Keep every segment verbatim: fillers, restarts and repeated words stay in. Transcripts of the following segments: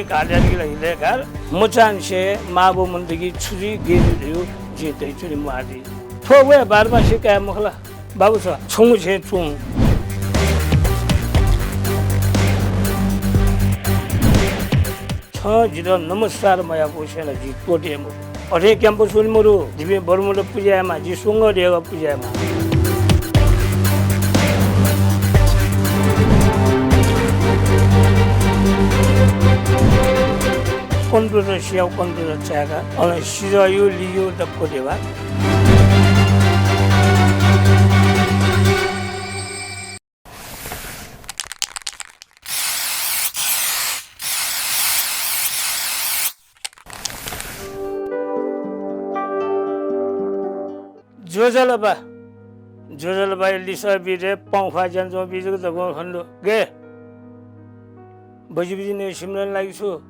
काल्यानिक ला हिलय् गार मचांनिसें माःबौ मन्त कि छु जुइ गय् जुइ धयु जिं धयाच्वने म्वाः जुइ। थ्व वया बारमासे काये मखु ला? बाबु छ छुं छेँ चुं। छं जितः नमस्कार मयाःगु स्वयाः ला जि त्वःते मखु। अथे campus वने मरु। जिपिं बर्मुडा पुजा यायेमाः, जि स्वंगः देगः पुजा यायेमाः। कन्ट्रोल सियाव कन्ट्रोल चाय्‌का, अन सिजःयु लियु दक्व देवा। ज्वजलपा, ज्वजलपाया लिसः बीत हे पंख्वाः ज्यान च्वंपिं जक दक्वं खने दु। गय्? बजिबजि नये सिमधंगु लागि छु?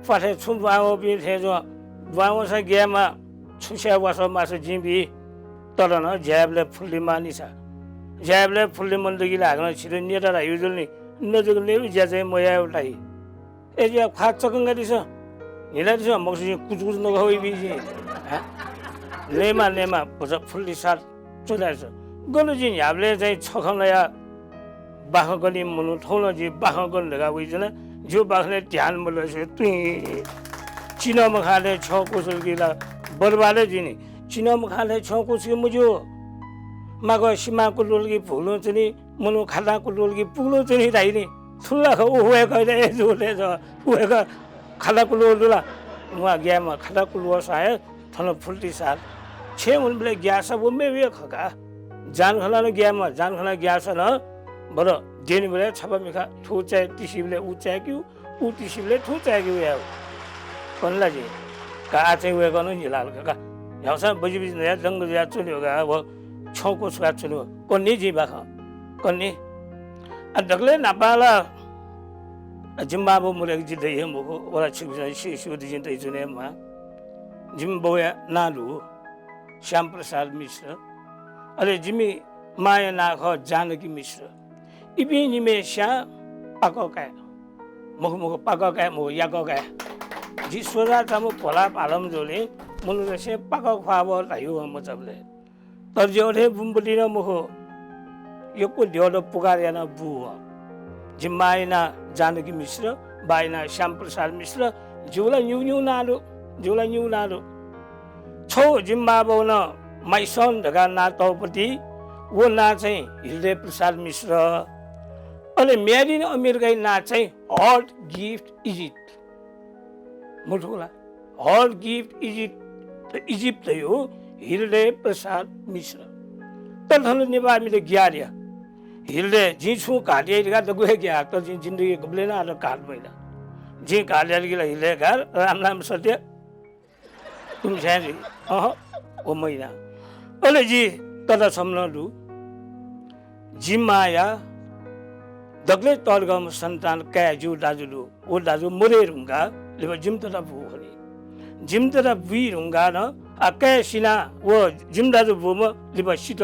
प्वाथय् छुं ब्वाँय् वःपिं थें च्वं। ब्वाँय् वंसां ग्यायेमाः, छुं स्याये वासः माःसा जिं बी। तर नं ज्या यायेबलय् फुल्लिमाःनिसा। ज्या यायेबलय् फुल्लिमन दु कि ला हाकनं छितः न्यता धाइगु जुल नि, न जक नयेगु ज्या चाहिँ मयायेगु धाइ। अय्‌जुया ख्वाः चकंकादिसँ, न्हिलादिसँ, मखुसा जिं कुचकुच नखः वइबी जिं। हँ? नयेमाः, नयेमाः, भचा फुल्लिसार च्वनादिसँ। गन जिं न्ह्याबलें चाहिँ छखँ नयाः बाखं कनी मनू थौं नं जिं बाखं कन धकाः वइच्वना। जिगु बाखनय् ध्यान मदुसे तुं चिनं मखांथें छ्यं क्वछुल कि ला बरबाद हे जुइ नि। चिनं मखांथें छ्यं क्वछुके मज्यू। माक्व सिमां कुतुल कि भुगलं च्वनी, मनू खातां कुतुल कि पुगलं च्वनी धाइ नि। थुल ला खः, उ वय्‌कःया अय्‌जूगु लय् जः, वय्‌कः खातां कुतुल दु ला? म्वाः ग्यायेमाः, खातां कुतुलसां हे थन फुल्लिसार। छेँय् वनेबलय् ग्याःसा व मेगु हे खः का। जान खनाः नं ग्यायेमाः, जान खनाः ग्याःसा नं बरु द्यनीबलय् छपा मिखा थ्व चाये तिसिबलय् उ चायेक्यु, उ तिसिबलय् थ्व चायेक्यु यायेगु। कन ला जिं? का आः चाहिँ वय्‌कः नं न्हिलाल का। न्ह्याःसां बजिबजि नयाः दंग जुयाः च्वनेगु का, व छ्यं क्वछुकाः च्वनेगु। कन नि जिं बाखं। कन नि। आ, दकलय् न्हापां ला, आ, जिमि मांबौ मदय्‌क जि दइ हे मखु, व ला छिकपिन्सं सि-, स्यू दु, जिं दयाच्वने हे म्वाः। जिमि बौया नां दु श्यामप्रसाद मिश्र, अले जिमि मांया नां खः जानकी मिश्र। इपिं निम्हय्‌सिया पाकः काय्, मखु मखु, पाकः काय् मखु, याकः काय्। जि सोझाचाम्ह भोला भालम्ह जूलिं मनूतय्‌सं पाकः ख्वाः वः धाइगु मचाबलय्। तर जि अथे बुम्बुलिं नं मखु, यक्व द्यःत पुकार यानाः बू वः। जिमि मांया नां जानकी मिश्र, बाःया नां श्यामप्रसाद मिश्र, जिगु ला निगू निगू नां दु, जिगु ला निगू नां दु। छगू जिमि मांबौनं माइसन धकाः नां तःपति, व नां चाहिँ हृदय प्रसाद मिश्र। अले made in America या नां चाहिँ Heart Gift Egypt। मथू ला? Heart Gift Egypt, Egypt धइगु हृदय प्रसाद मिश्र। तर थन नेपाःमित ग्याः दया। हृदय, जिं छुं घात याइ धकाः दक्व हे ग्याः, तर जिं जिन्दगी गबलें नं आः तक घात मयाना। जिं घात यात कि ला हृदय घात, राम नाम सत्य, तुम छाय् जुइ? अहँ, व मयाना। अले जि तता छम्ह नं दु। जिमि मांया दकलय् तःधंगःम्ह सन्तान काय् जिगु दाजु दु। व दाजु मदये धुंकाः लिपा जिमि तता बू खनी। जिमि तता बुइ धुंकाः नं, आ, काय् सिनाः व जिमि दाजु बूम्ह लिपा सित।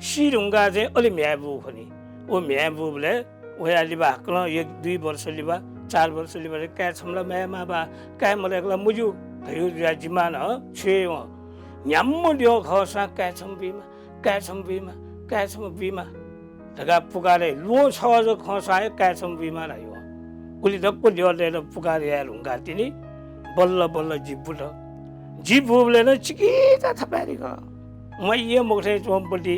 सी धुंकाः चाहिँ अले म्ह्याय् बू खनी। व म्ह्याय् बूबलय् वया लिपा हाकनं एक दुई वर्ष लिपा, चार वर्ष लिपा चाहिँ काय् छम्ह ला म्ह्यायेमाः बा, काय् मदय्‌क ला मज्यू धइगु जुयाः जिमि मां नं छ्वये वं। न्ह्याम्ह द्यः खःसां काय् छम्ह बुइमा, काय् छम्ह बुइमा, काय् छम्ह बुइमा धकाः पुकार याइ। ल्वहं छगः जक खंसां हे काय् छम्ह बुइमा धाइ वं। उलि दक्व द्यःतय्‌त पुकार याये धुंकाः तिनि बल्ल बल्ल जि बुत। जि बूबलय् नं चिकिचा थपाय्‌धिक। म्वाइ हे मखु थें च्वंपति,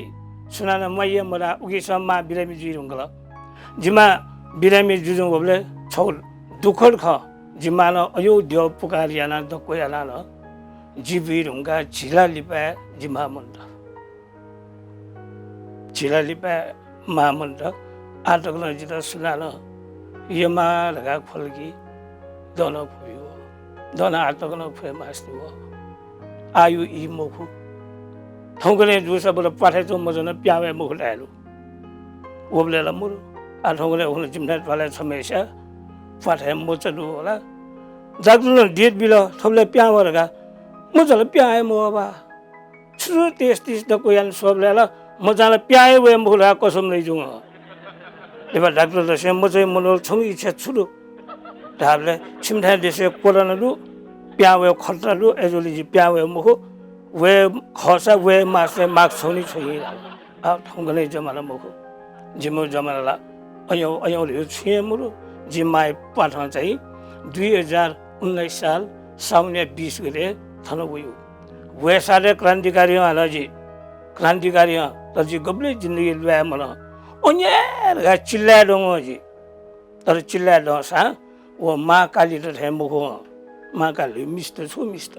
सुनानं म्वाइ हे मधाः, उकिसं मां बिरामी जुइ धुंकल। जिमि मां बिरामी जुजुं वःबलय् छगू दुःखद खँ, जिमि मां नं अज्याःगु द्यः पुकार यानाः दक्व यानाः नं जि बुइ धुंकाः झिला लिपाय् जि मां मन्त। झिला लिपाय् मां मन्त। आः तक नं जितः सुनानं यमा धकाः ख्वल कि दँ नं ख्वबी वः। दँ नं आः तक नं ख्वये मास्ति वः। आःयागु ई मखु। थौंकन्हय् जूसा बरु प्वाथय् च्वंम्ह मचा नं प्यां वये मखु धाये दु। वःबलय् ला मरु। आः थौंकन्हय् हुन जिमिथाय् त्वालय् छम्हय्‌सिया प्वाथय् मचा दु होला। डाक्टरं date बिल, थुबलय् प्यां वः धकाः। मचा ला प्यां हे मवः बा। छु छु test तिस दक्व यानाः स्वःबलय् ला मचां ला प्यां हे वये मखु धकाः कसम नइ जुं। लिपा डाक्टरतय्‌सं मचाया मनूया छंगु इच्छा छु दु? धाःबलय् छिमिथाय् देशय् कोरोना दु, पिहां वये खतरा दु, अय्‌जूगुलिं जि पिहां वये मखु, वये खःसा वये मास्ति मास्क छ्वनी छ्वइ धाल। आ, थौंकन्हय् जमाना मखु। जिमिगु जमाना ला अय्‌यौ, अय्‌यौ धइगु छुं हे मदु। जि मांया प्वाथं चाहिँ दुई हजार उन्नाइस साल साउनया बिस गते थन वयागु। वय्‌साथय् क्रान्तिकारी हँ हानं जि, क्रान्तिकारी हँ, तर जि गबलें जिन्दगी ल्वाये मदु। अन्याय धकाः चिल्लाये दंगु हँ जि। तर चिल्लाये दंसां व मां कालीत थें मखु हँ। मां काली मिस्त छु मिस्त।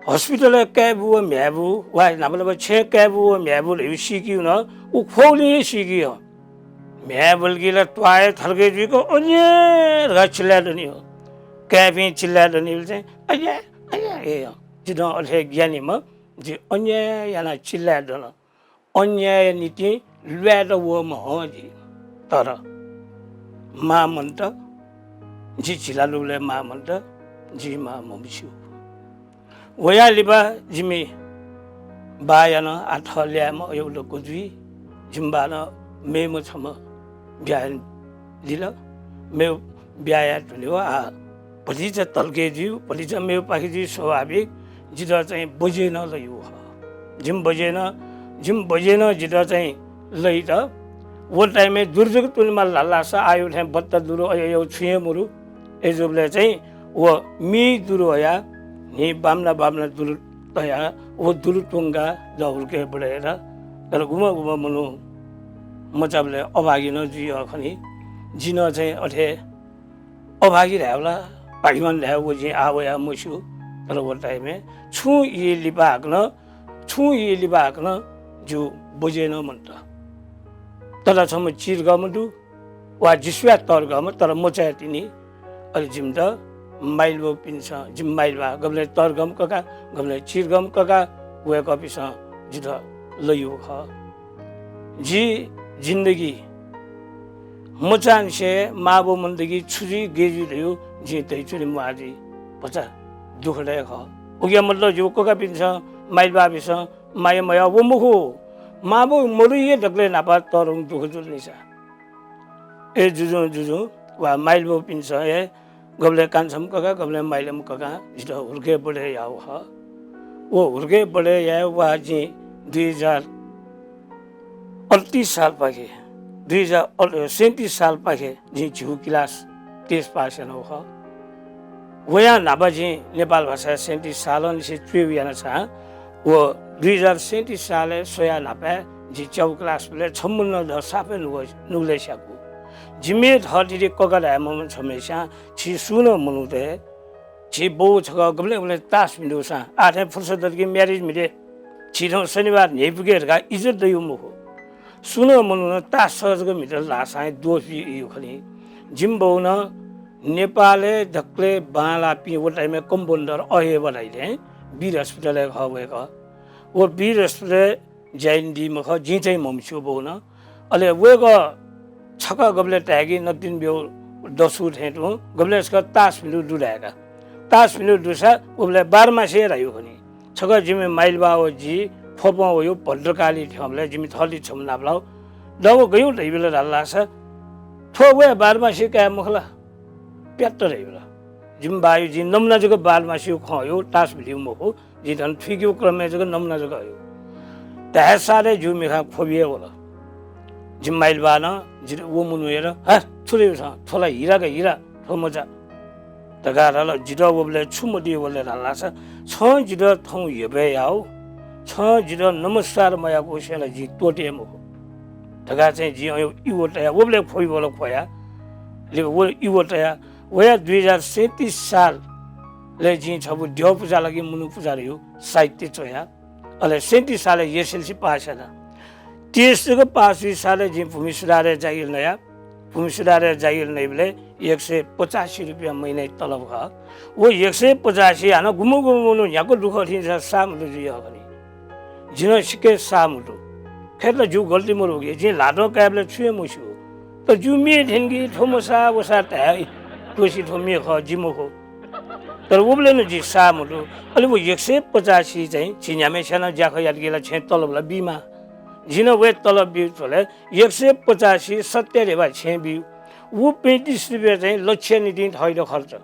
हस्पिटलय् काय्‌बु व म्ह्याय्‌बु, वा न्हापा न्हापा छेँय् काय्‌बु व म्ह्याय्‌बु धइगु सीकीगु नं व ख्वःगुलिं हे सीकी हँ। म्ह्याय्‌बुलिं ला त्वाः हे थर्के जुइक अन्याय धकाः चिल्लाये दनि हँ। काय्‌पिं चिल्लाये दनिबलय् चाहिँ अन्याय, अन्याय हे हँ। जिं नं अथे ज्ञानीम्ह, जि अन्याय यानाः चिल्लाये दन। अन्यायया निंतिं ल्वायेत वःम्ह हँ जि। तर मां मन्त, जि झिला दुबलय् मां मन्त, जि मां मम्हस्यू। वया लिपा जिमि बाःया नं आः थः ल्याय्‌म्ह अय्‌यौ दक्व जुइ। जिमि बाःनं मेम्ह छम्ह ब्याहा यानादिल। मेम्ह ब्याहा याये धुनेगु आः भतिचा तल्के जुइ, भतिचा मेम्हपाखे जुइ स्वाभाविक। जितः चाहिँ बज्यै नं लइगु खः। जिमि बज्यै नं, जिमि बज्यै नं जितः चाहिँ लइत। व time-य् दुरु जक तुनेमाल धाल धाःसा आःयागु थें बत्ता दुरु, अय्‌यौ छुं हे मदु। अय्‌जूबलय् चाहिँ व मि दुरु हयाः न्हि बामना बामना दुरु तयाः व दुरु त्वंकाः जक हुर्के बढे यात। तर गुम्ह गुम्ह मनू मचाबलय् अभागी नं जुइ हँ खनी। जि नं चाहिँ अथे अभागी धायेबलय् भाग्यवान धायेबलय् जिं आः वयाः मस्यू। तर व time-य् छुं ई लिपा हाकनं, छुं ई लिपा हाकनं जिगु बज्यै नं मन्त। तता छम्ह चिधंगःम्ह दु, वा जि स्वयाः तःधंगःम्ह, तर मचाया तिनि। अले जिमित माइलाबापिन्सं, जिमि माइलाबा गबलें तःधंगःम्ह कका, गबलें चिधंगःम्ह कका, वय्‌कःपिन्सं जितः लइगु खः। जि जिन्दगी मचांनिसें मांबौ मन्तकी छु जुइ गय् जुइ धइगु जिं धयाच्वने म्वाः जुइ। भचा दुःखदायक खः। उकिया मतलब जिगु ककापिन्सं, माइलाबापिन्सं माया मयाः व मखु। मांबौ मदुइ हे दकलय् न्हापा तःधंगु दुःख जुल नि सा। अय् जुजुं जुजुं वा माइलाबापिन्सं हे गबलें कान्छाम्ह कका, गबलें माइलाम्ह ककां जितः हुर्के बढे याःगु खः। व हुर्के बढे याये वा जिं दुई हजार अड्तिस सालपाखे, दुई हजार सैँतिस सालपाखे जिं झिगू class test पास यानागु खः। वयां न्हापा जिं नेपाल भाषाय् सैँतिस सालंनिसें च्वय् याना छां व दुई हजार सैँतिस सालय् स्वयाः न्हापाय् जि च्यागू class बलय् छम्ह नं द सापय् नुगः-, नुगलय् स्याकू। जिमि थःथिति कका धायेम्ह छम्हस्यां छि सुं नं मनूत हे झी बौ छकः गबलें गबलें तास म्हितूसां आः थें फुर्सद दत कि marriage म्हिते, झी थौं शनिबार न्ह्यइपुके धकाः इज्जत दइगु मखु। सुं नं मनुखं तास छगः जक म्हितल धाःसां हे दोष बिइगु खनी। जिमि बौ नं नेपालय् दकलय् बांलाःपिं व time-य् compounder अहेवा धाइ थें वीर अस्पतालय् खः वय्कः। व वीर अस्पतालय् ज्या यानादीम्ह खः, जिं चाहिँ म्हमस्यू बौ नं। अले वय्कः छकः गबलें धाय्कि नकतिनि ब्यु दसु थें तुं गबलें छकः तास म्हितु दु धाय्का। तास म्हितु दुसा उबलय् बारमासे हे धाइगु खनी। छकः जिमि माइलाबा व जि ख्वपं वयागु भद्रकाली थ्यंबलय् जिमि थःथिति छम्ह नापलाः। दबः गय् धइबिल धाल धाःसा थ्व वया बारमासे काये मखु ला? प्यात्त धइबिल। जिमि बायु जिं नमुना जक बारमासेगु खँ हयागु, तास म्हितीगु मखु। जिं थन थुइकेगु क्रमय् जक नमुना जक हयागु। धाये साथय् जिगु मिखां ख्वबि हे वल। जिमि माइलाबां नं जितः व मनू हेर, "हा, छु धयागु छं? थ्व ला हिरा का हिरा, थ्व मचा।" धकाः धाल। जितः उबलय् छु मतिइ वल धाल धाःसा, "छं जितः थौं हेपय् याःगु, छं जितः नमस्कार मयाकूसें ला जिं त्वःते मखु।" धकाः चाहिँ जिं अय् इव तया, उबलय् ख्वबि वल ख्वया। लिपा व इव तया, वया दुई हजार सैँतिस सालय् जिं छपु द्यः पुजा लागि मनू पुजा धयागु साहित्य च्वया। अले सैँतिस सालय् एसएलसी पास याना। तेइस जक पास जुइ सालय् जिं भूमि सुधारया जागिर नया। भूमि सुधारया जागिर नइबलय् एक सय पचासी रुपियाँ महिना तलब खः। व एक सय पचासी हानं गुम्ह गुम्ह मनू न्ह्याक्व दुःख थिंसा साः म्हुतु जुइ हखनी। जिं नं सिक्क साः म्हुतु। खय्त ला जिगु गल्ती मदु कि जिं ल्हातं कायेबलय् छुं हे मस्यू। तर जिगु म्ये थ्यंकी थ्व मसा वसा धाये त्वःसी थ्व म्ये खः, जि मखु। तर उबलय् नं जि साः म्हुतु। अले व एक सय पचासी चाहिँ झी न्ह्याम्हेस्यां नं ज्याखँ यात कि ला छेँय् तलब ला बीमाः। जिं नं वया तलब ब्यू थ्वलय् एक सय पचासी सत्तर धिबा छेँय् ब्यू। व पैंतिस रुपियाँ चाहिँ लच्छिया निंतिं थःइत खर्च।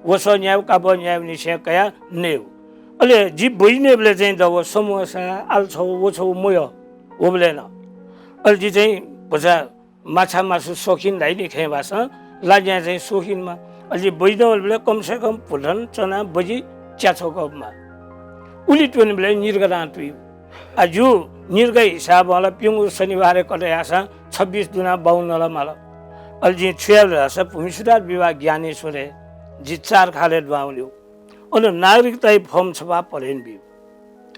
वसः न्यायेगु, कापः न्यायेगुनिसें कयाः नयेगु। अले जि बजि नयेबलय् चाहिँ दव समोसा, आलु छौ, व छौ मयः। वबलय् नं अले जि चाहिँ भचा माछा मासु शौखिन धाइ नि खँय् भाषां, लाज्यां चाहिँ शौखिन मा। अले जि बजि नयेबलय् कम से कम भुधन चना बजि च्याछौ कप मा। उलि त्वनेबलय् निद्घ दां तुइ। आ, ज्यू, निद्घ हिसाबं ला प्यंगू शनिबारय् कत याःसां छब्बिस दुना बाउन्न ला माल। अले जिं छु याये धाःसा भूमि सुधार विभाग ज्ञानेश्वरय् जि चारखालय् दुहां वनेगु। अन नागरिकताया फर्म छपा भरे यानाबी।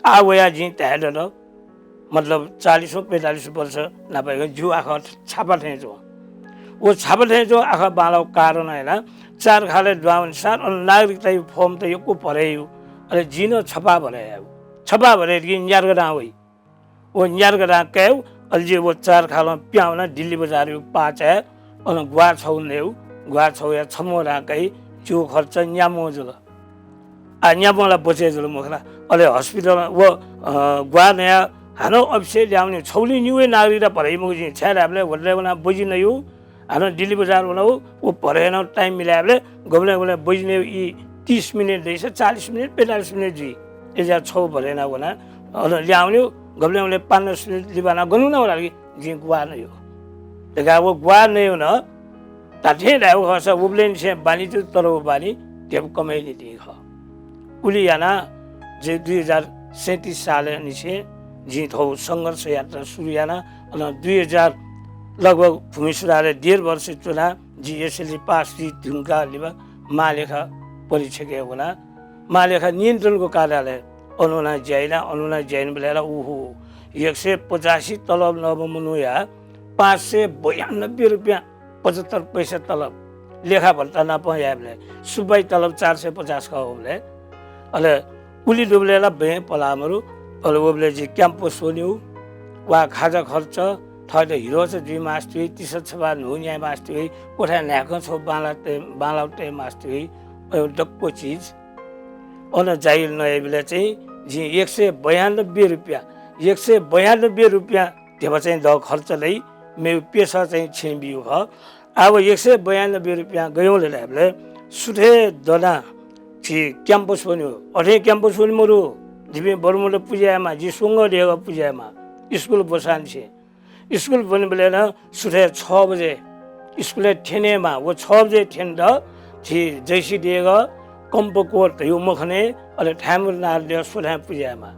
आ वयाः जिं धाये दत, मतलब चालिस पैंतालिस वर्ष नापं ज्यू आखः छापा थें च्वं। व छापा थें च्वं आखः बांलाःगु कारणं यानाः चारखालय् दुहां वनेसां अन नागरिकताया फर्म त यक्व भरे यायेगु। अले जिं नं छपा भरे यायेगु। छपा भरे यात कि न्याद्घ दां वइ। व न्याद्घ दां कयेगु। अले जि व चारखालं पिहां वनाः दिल्ली बजारया पाःचाय् अन ग्वाः छौ नयेगु। ग्वाः छौया छम्ह दां कइ। जिगु खर्च न्याम्ह जुल। आ, न्याम्ह ला बचय् जुल मखु ला। अले हस्पिटल व, अ, ग्वाः नयाः हानं अफिसय् ल्याहां वने। छौलिं निगू हे नागरिकता भरे याइ मखु जिं। छाय् धायेबलय् होटलय् वनाः बजि नयेगु, हानं दिल्ली बजार वनाः व भरे यानाः टाइम मिलायेबलय् गबलें गबलें बजि नयेगु, ई तीस मिनेट दइसा चालिस मिनेट, पैंतालिस मिनेट जुइ। अय्‌जुयाः छौ भरे यानाः वनाः अन ल्याहां वनेगु, गबलें गबलें पन्नास मिनेट लिबानाः गन वनागु धाल कि जिं ग्वाः नयेगु धकाः व ग्वाः नयेगु नं धात्थें धायेगु खःसा उबलय्‌निसें बानी जू, तर व बानी ध्यबा कमय् निंतिं खः। उलि यानाः जि दुई हजार सैँतिस सालय् निसें जिं थौं संघर्ष यात्रा सुरु याना। अन दुई हजार लगभग भूमि सुधारय् डेढ वर्ष च्वनाः जि एसएलसी पास जुइ धुंकाः लिपा महालेखा परीक्षकय् वना। महालेखा नियन्त्रणको कार्यालय अन वनाः ज्या याना। अन वनाः ज्या यानाबलय् ला उहु, एक सय पचासी तलब नःम्ह मनूया पाँच सय बयानब्बे रुपियाँ पचहत्तर पैसा तलब, लेखा भत्ता नापं यायेबलय् सुब्बाया तलब चार सय पचास खः वबलय्। अले उलि दुबलय् ला बँय् पलाः मरु। अले वबलय् जि क्याम्पस वनेगु, वा खाजा खर्च, थःत हिरोचा जुइ मास्ति वइ, तिसा छपा न्हू न्याये मास्ति वइ, क्वथाय् न्हाय्कं छौ बांला तये, बांलाउ तये मास्ति वइ, अय् दक्व चिज। अन जागिर नयाइबलय् चाहिँ जिं एक सय बयानब्बे रुपियाँ, एक सय बयानब्बे रुपियाँ ध्यबा चाहिँ दः खर्च दइ, मेगु प्यसः चाहिँ छेँ बियु खः। आः व एक सय बयानब्बे रुपियाँ गय् वल धायेबलय् सुथय् दनाः झी क्याम्पस वनेगु, अथे क्याम्पस वने मरु, जिपिं बरमुला पुजा यायेमाः, जि स्वंगः देगः पुजा यायेमाः, स्कुल ब्वसांनिसें। स्कुल ब्वनेबलय् नं सुथय् छ बजे स्कुलय् थ्यनेमाः, व छ बजे थ्यनेत झी जैसी देगः, कम्पकोट धइगु मखनय्, अले थाय्‌मदुनाथ देगः स्वथाय् पुजा यायेमाः।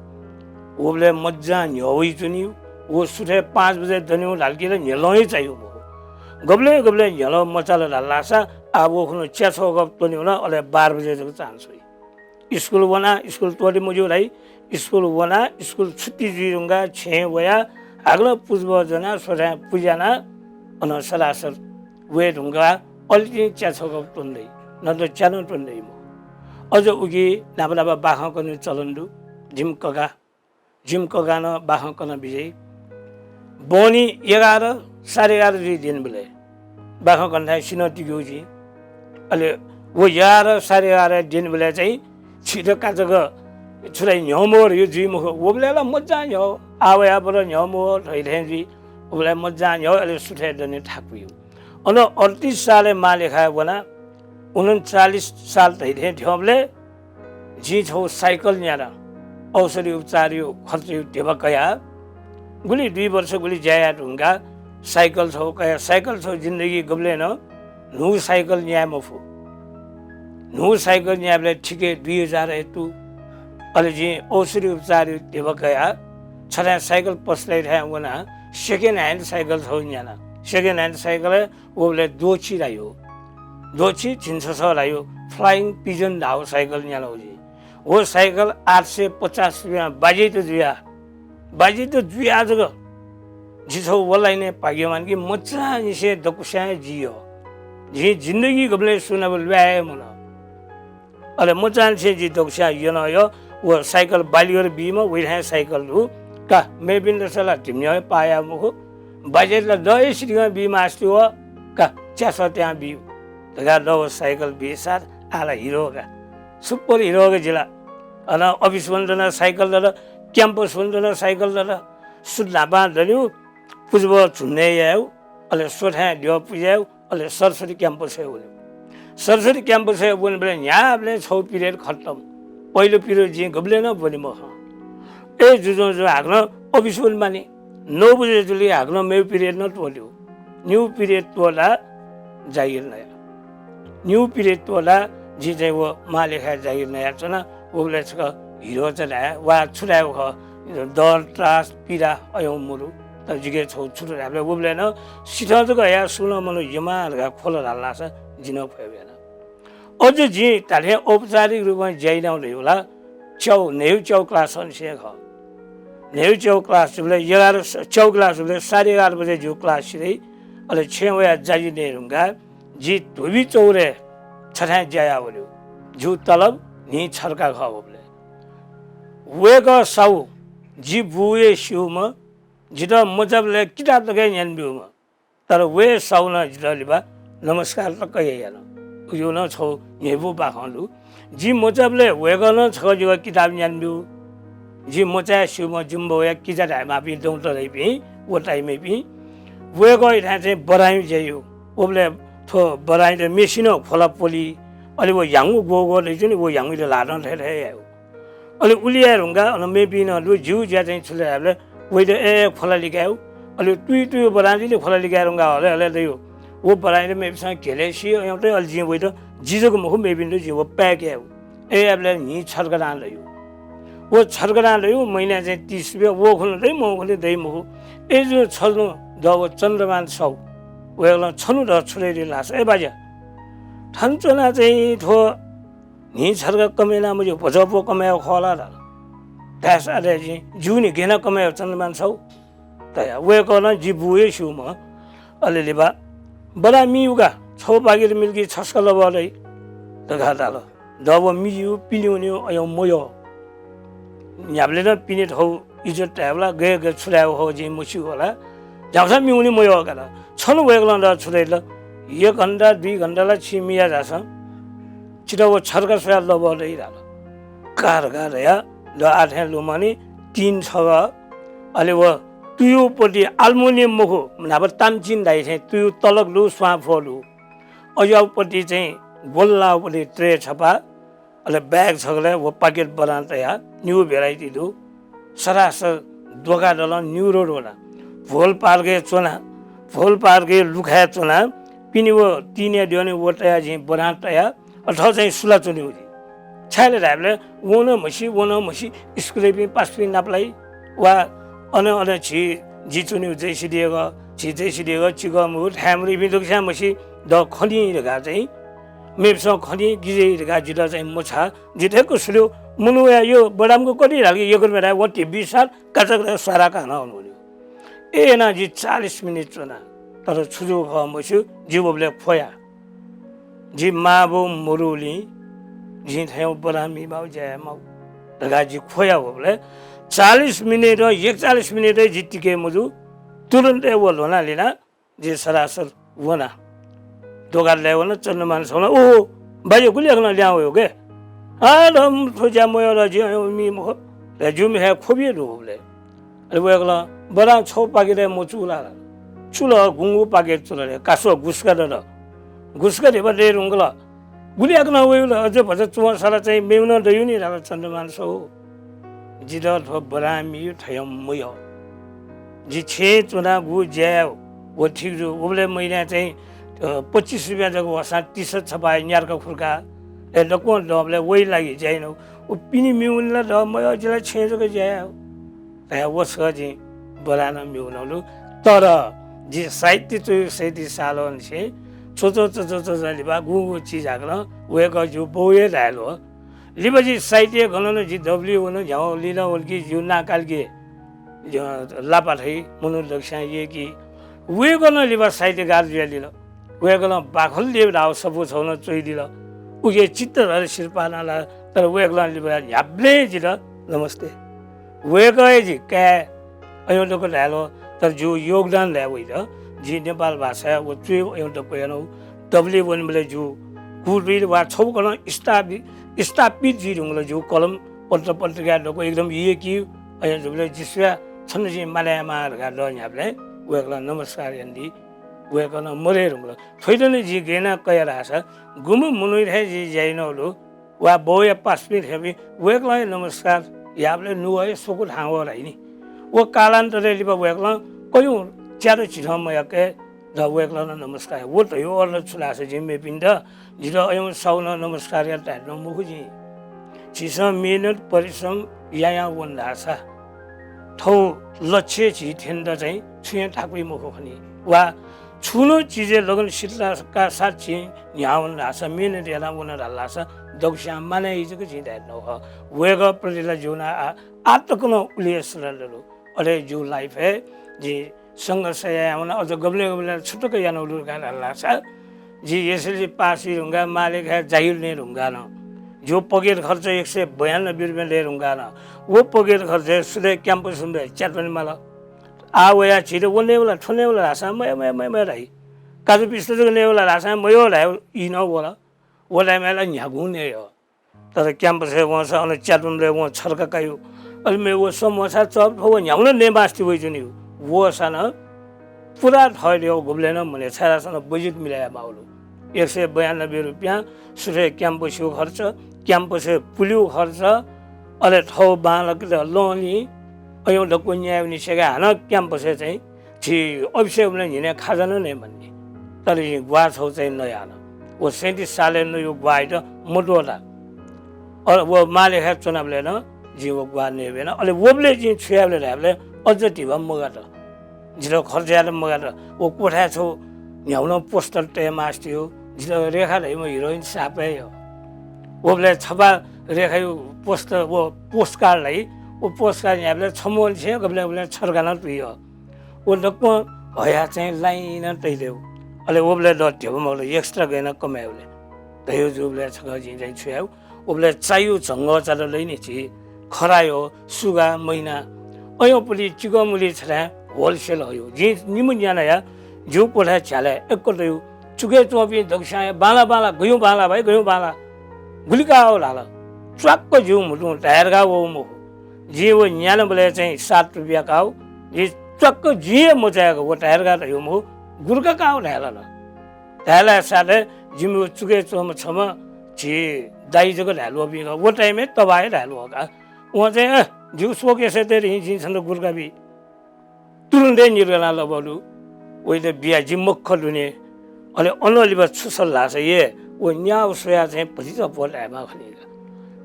वबलय् मज्जां न्ह्यः वइच्वनी। व सुथय् पाँच बजे दनेगु धाल कि ला न्ह्यलं हे चाइगु मखु। गबलय् गबलय् न्ह्यलं मचाल धाल धाःसा आः व खुन्हु च्याछौ कप त्वनेगु नं अले बाह्र बजे जक चान्स वइ। स्कुल वनाः स्कुल त्वःते मज्यू धाइ। स्कुल वनाः स्कुल छुट्टी जुइ धुंकाः छेँय् वयाः हाकनं पुचबः ज्वनाः स्वथाय् पुजा यानाः अनं सरासर वये धुंकाः अले तिनि च्याछौ कप त्वने दइ, नत्र च्या नं त्वने दइ मखु। अझ उकी न्हापा न्हापा बाखं कनेगु चलन दु। जिमि कका, जिमि ककां नं बाखं कना बिज्याइ। बहनी एघार, साढे एघार जुइ द्यनेबलय् बाखं कनेथाय् सिन्हः तिग्यू जुइ। अले व एघार, साढे एघार द्यनेबलय् चाहिँ छित काचक छु धाइ न्ह्यः मवः धइगु जुइ मखु। वबलय् ला मज्जां न्ह्यः, आः वयाः बरु न्ह्यः मवः धइथें जुइ। वबलय् मज्जां न्ह्यः, अले सुथय् दने थाकुइ। अन अड्तिस सालय् महालेखाय् वनाः उनन्चालिस साल धइथें थ्यंबलय् जिं छगू साइकल न्याना, औषधि उपचारया खर्चया ध्यबा कयाः गुलि दुई वर्ष गुलि ज्या याये धुंकाः साइकल छगू कयाः, साइकल छगू जिन्दगी गबलें नं न्हू साइकल न्याये मफु। न्हू साइकल न्यायेबलय् ठिकय् दुई हजार हे तु। अले जिं औषधि उपचारया ध्यबा कयाः छथाय् साइकल पसलय् थाय् वनाः second hand साइकल छगू न्याना। Second hand साइकल वबलय् दोछि धाइगु, दोछि झिंछसः धाइगु Flying Pigeon धाःगु साइकल न्यानागु जिं। व साइकल आठ सय पचास रुपियां बाजेत जुया, बाजेत जुया जक जि छगू वल्लाइने भाग्यवान कि मचांनिसें दक्वस्यां जिया। जिं जिन्दगी गबलें सुनाब ल्वाये हे मन। अले मचांनिसें जि दक्वस्यां यन, व साइकल बालिगर बीम्ह, वइथाय् साइकल दु का, मेपिन्त सला धिमन्यः हे पाः याः मखु, बाजेत ला दः हे सितिकं बी मास्ति व का, च्यासः त्यां बिउ धकाः दः व साइकल बीसाथ आः ला हिरो का, super हिरो का जिला। अन अफिस वनेत नं साइकल दत, क्याम्पस वनेत नं साइकल दत, सुथ न्हापां दन्यु, पुजबः झुन्नय् यायु, अले स्वथाय् द्यः पुजायु, अले सरस्वती क्याम्पसय् वनेगु। सरस्वती क्याम्पसय् वनेबलय् न्ह्याबलें छगू पिरियड खतम। पहिलो पिरियड जिं गबलें नं ब्वने मखं। ए जुजुं जु हाकनं अफिस वने मानि। नौ बजे जुलिं हाकनं मेगु पिरियड नं त्वःतेगु। निगू पिरियड त्वःताः जागिर नया। निगू पिरियड त्वःताः जिं चाहिँ व महालेखाय् जागिर नयाच्वना। उबलय् छकः हिरो चा धाये वा छु धायेगु खः, डर, त्रास, पीडा अयं मरु। तर जिके छगू छु धायेबलय् उबलय् नं सिथं जक हयाः सुं नं मनू यमा धकाः ख्वल धाल धाःसा जि नं ख्वयेगु याना। अझ जिं धात्थें औपचारिक रूपं ज्या यानागु धइगु ला च्यागू, न्हय्गू च्यागू क्लास अनिसें खः। न्हय्गू च्यागू क्लास जूबलय् एघार, च्यागू क्लास जूबलय् साढे एघार बजे जिगु क्लास सिधइ। अले छेँय् वयाः जाजि नये धुंकाः जि धोबी चौरय् छथाय् ज्या याः वनेगु। जिगु तलब न्हि छर्का खः। उबलय् वय्कः साहु, जि बू हे स्यूम्ह, जितः मचाबलय् किताब तक हे न्यानाब्यूम्ह। तर व हे साहुनं जितः लिपा नमस्कार तक हे याना। उकिया नं छगू न्ह्यइपु बाखं दु। जि मचाबलय् वय्कलं छकः जिगु किताब न्यानाब्यू। जि मचाय् स्यूम्ह जिमि बौया किजा धायेमाःपिं दौंत धइपिं व टाइमय्पिं वय्कःयाथाय् चाहिँ बराइँ ज्या याः। उबलय् थ्व बराइँत मेसिनं ख्वला प्वली। अले व ह्याउँगु ग्वःग्वः दइच्वनी, व ह्याउँगुयात ल्हातं थथे थथे यायेगु। अले उलि याये धुंकाः अन मेपिं नं दु, जिगु ज्या चाहिँ छु लय् धायेबलय् वइत ए, ए, ख्वला लिकायेगु। अले तुयु तुयु बराइँ जुइ नि ख्वला लिकाये धुंकाः हले हले दइगु। व बराइँत मेपिन्सं घेले सी अयंतय् अले जिं वइत जि जक मखु मेपिन्त जिं व pack यायेगु। अय् यायेबलय् न्हि छर्का दां दइगु। व छर्का दां दइगु, महिनाय् चाहिँ तीस रुपियाँ, व खुन्हु दइ, मखु खुन्हु दइ मखु। अय् जुं छन्हु दः व चन्द्रमान साहु। वय्कलं छन्हु दः छु दइ धाःसा, ए बाज्या, थन च्वनाः चाहिँ थ्व न्हि छर्का कमय् याना मज्यू, भचा अप्वः कमय् याःगु खः ला धाल। धायेसा अले जिं, ज्यू नि, गय् याना कमय् याःगु चन्द्रमान साहु धया। वय्कलं जि बू हे स्यूम्ह। अले लिपा बराइँ मि यु का, छगू पाकेट मिल कि छसका लबः दइ धकाः धाल। दः व मि यु, पिने वनेगु अयं मयः। न्ह्याबलें नं पिने थःगु इज्जत धायेबलय् गय् गय् छु धायेगु खः जिं मस्यू होला। झ्याःसा मि वने मयः का धाल। छन्हु वय्कलं दः छु धइ धाल, एक घण्टा दुई घण्टा ला छिं मिया झासँ, छितः व छर्का स्वयाः लबः दइ धाल। का धकाः धयाः दः आः थें लुमनि टिन छगः, अले व तुयुपट्टि aluminium मखु, न्हापा तामचिन धाइ थें तुयु तलक दु, स्वांफः दु। अज्याःपट्टि चाहिँ गोल लाःपट्टि tray छपा, अले bag छगलय् व पाकेट बरां तयाः निगू variety दु। सरासर दोकादलं निगू रोड वना। भोल पार्कय् च्वना, भोल पार्कय् लुखाय् च्वना, पिने व टिनया द्यःने व तयाः जिं बरां तयाः अथवा चाहिँ सुला च्वनेगु जिं। छाय् धायेबलय् वं नं म्हसी, वं नं म्हसी, स्कुलय्पिं पासापिं नापलाइ वा अन, अन झी जि च्वनेगु जयसिद्धि यगः, झी जयसिद्धि यगः चिकः मखु, थाय् मदुपिं दक्वस्यां म्हसी, दः खनी धकाः चाहिँ मेपिसं खनी, गिजय् धकाः जितः चाहिँ मछाः। जि थेक्क सुल्यू, मनू वया यो बडामगु कति धाल कि एक रुपियाँ धाये, व ति बिस सात काचक स्वारा काना वनेगु। ए यानाः जि चालिस मिनेट च्वना, तर छु जूगु खः मस्यू, जि वबलय् ख्वया। जि मांबौ मरुलिं जिं थय् बरां मि माउ ज्या याये माउ धकाः जि ख्वया वबलय् चालिस मिनेट, एकचालिस मिनेट हे जि टिके मजू। तुरुन्त हे व ल्ह्वना लिना जि सरासर वना। दोकानय् वना, चन्द्रमान साहुं, "ओहो, बाज्या गुलि याकनं लिहां वय्गु के? आ, ध, थ्व ज्या मयः ध, जि अय् मि मखु।" धयाः ज्यूम्ह हे ख्वबि हे दु उबलय्। अले वय्कलं, "बरां छगू पाकेटय् मचूला?" "चुल, गुंगू पाकेट चुल रे, का स्व, गुसुका दत।" गुसुका धिबा दये धुंकल। "गुलि याकनं वय्गु ला, अझ भचा च्वंसाला चाहिँ मेगु नं दयु नि" धाल चन्द्रमान साहु। जितः थ्व बरां मियु थय् मयः। जि छेँय् च्वनाः गु ज्या याये व ठीक जू। उबलय् महिनाय् चाहिँ, अ, पच्चिस रुपियाँ जक वःसां टिसर्ट छपाः न्यार्का खुर्का। ए, दक्वं दःबलय् वइ लागि ज्या यानागु। व पिने मि वने ला दः मयः, जि ला छेँय् जक ज्या याये धयाः व छकः जिं बरां नं मि वनागु दु। तर जि साहित्य च्वयु सय्‌ति सालंनिसें च्वच्वं च्वच्वं च्वच्वं लिपा गुगु चिज हाकनं वय्कः ज्यू बौ हे धाये ल्वः। लिपा जि साहित्य गनं नं जि दबुलिइ वन, झ्याउ लिल वल कि ज्यू नाकाल कि, ज्यू लापा थइ, मनू दक्वस्यां यय्‌की। वय्कलं लिपा साहित्यकार जुयाः लिल। वय्कलं बाखल देव धाःगु सफू छगू नं च्वइदिल। उके चित्त धर सिरपाः नं लाल, तर वय्कलं लिपा न्ह्याबलें जितः नमस्ते। वय्कः हे जि काय् अय् दक्व धाये ल्वः, तर ज्यू योगदान धाये वइत। जि नेपाल भाषाया व च्वय् अय् दक्व यानागु दबुलिइ वनेबलय् ज्यू गुरुपिं वा छगू कनं स्थापि-, स्थापित जुइ धुंकल। ज्यू कलम पत्र पत्रिका दक्व एकदम यय्‌की। अय् जूबलय् जि स्वयाः छन्त जिं मानय् यायेमाः धकाः दः न्ह्याबलें वय्कलं नमस्कार यानादी। वय्कलं मदये धुंकल। थ्वइत नं जिं गय् याना कया धाःसा, गुम्ह मनूयाथाय् जिं ज्या यानागु दु, वा बौया पासापिं थेंपिं वय्कलं हे नमस्कार याःबलय् नुगः हे स्वकू थाहां वः धाइ नि। व कालान्तरय् लिपा वय्कलं कयौं च्यादँ झिथं मयाके द वय्कलं नं नमस्कार याः। व धयागु अर्थ छु धाःसा जिं मेपिन्त, जितः अय् साहुं नं नमस्कार यात धाये धुन मखु जिं। झीसं मेहनत परिश्रम यायां वन धाःसा थ्व लक्ष्य झी थ्यनेत चाहिँ छुं हे थाकुइ मखु खनी। वा छुं नं चिजय् लगनशीलताका साथ झी न्ह्यावन धाःसा, मेहनत याना वन धाःसा दक्वस्यां मानय् याइ जक जिं धाये धुन खः। वय्कःप्रति ला जिगु नं आ, आः तक नं उलि हे श्रद्धा दु। अले जिगु life-य् जिं संघर्ष यायां वना, अझ गबलें गबलें छु तक यानागु दु धकाः धाल धाःसा, जि एसएलसी पास जुइ धुंकाः मांलय् जागिर नये धुंकाः नं, जिगु pocket खर्च एक सय बयानब्बे रुपियाँ दये धुंकाः नं, व pocket खर्चय् सुथय् campus-य् च्यात्वने माल। आः वयाः झीत व नयेवल, थ्व नयेवल धाःसा मयः, मयः, मयः, मयः धाइ। काजु पिस्ता जक नयेवल धाःसा मयः धाइ, ई नं वल। व time-य् ला न्ह्यागुं नये यः। तर campus-य् वंसा अन च्यात्वंबलय् वं छर्का काइ। अले मेगु व समोसा, चप थ्व व न्ह्यागुं नं नये मास्ति वइच्वनी। वःसा नं पुरा थः हे दय् गुबलें नं मन्यं, छाय्धाःसा नं budget मिले यायेमाःगु दु। एक सय बयानब्बे रुपियाँ सुथय् campus-यागु खर्च, campus-य् पुलेगु खर्च, अले थः बांलाक लं नि, अय् दक्व न्यायेवंनिसें हानं campus-य् चाहिँ झी अफिसय् वनेबलय् न्हिनय् खाजा नं नये मानि। तर जिं ग्वाः छगू चाहिँ नया नं। व सैंतिस सालय् नयागु ग्वाःयात मत्वःता। अले व मांलय् च्वनाबलय् नं जिं व ग्वाः नये ब्यना। अले वबलय् जिं छु यायेबलय् धायेबलय् अझ धिबा मगात। जितः खर्च यायेत मगात। व क्वथाय् छगू न्ह्यागु नं poster तये मास्ति यः। जितः रेखा धइम्ह heroine साप हे यः। वबलय् छपा रेखायागु poster, व postcard धाइ, व postcard न्ह्याबलय् छम्ह वंनिसें गबलें गबलें छर्का नं तुइ यः। व दक्वं हयाः चाहिँ line-नं तइदय्। अले वबलय् द धिबा मगात, extra गय् याना कमय् यायेबलय्। धयागु जूबलय् छकः जिं चाहिँ छु यायेगु, वबलय् चाइगु झंगःचात लइ नि झी, खरायो, सुगा, महिना, अय् पति चिकंमुली छथाय् wholesale हयागु। जिं निम्ह न्या नया, जिगु क्वथाय् झ्यालय् यक्व तयागु। चुकय् च्वंपिं दक्वस्यां हे बांला बांला, गय् बांला भाइ, गय् बांला। गुलि काः धाल। च्वाक्क जिगु म्हुतुं धाये धकाः वःगु मखु। जिं व न्यानाबलय् चाहिँ सात रुपियाँ काः। जिं च्वाक्क जिं हे मचायेक व धाये धकाः धयागु मखु, गुलि काः धाये लाल। धाये लाःसाथं जिमि व चुकय् च्वंम्ह छम्ह झी दाइ जक धाये ल्वःपिं खः। व time-य् तबा हे धाये ल्वः का। वं चाहिँ, अँ, जिगु शोक यसेत हे जिं छन्त गुलि काः बी। तुरुन्त हे निद्रा लानाः लबलु। वइत बिया जि मखु दुने। अले अनं लिपा छु सल धाःसा हे, व न्यागू स्वयाः चाहिँ भतिचा भो धायेमाः खनी का।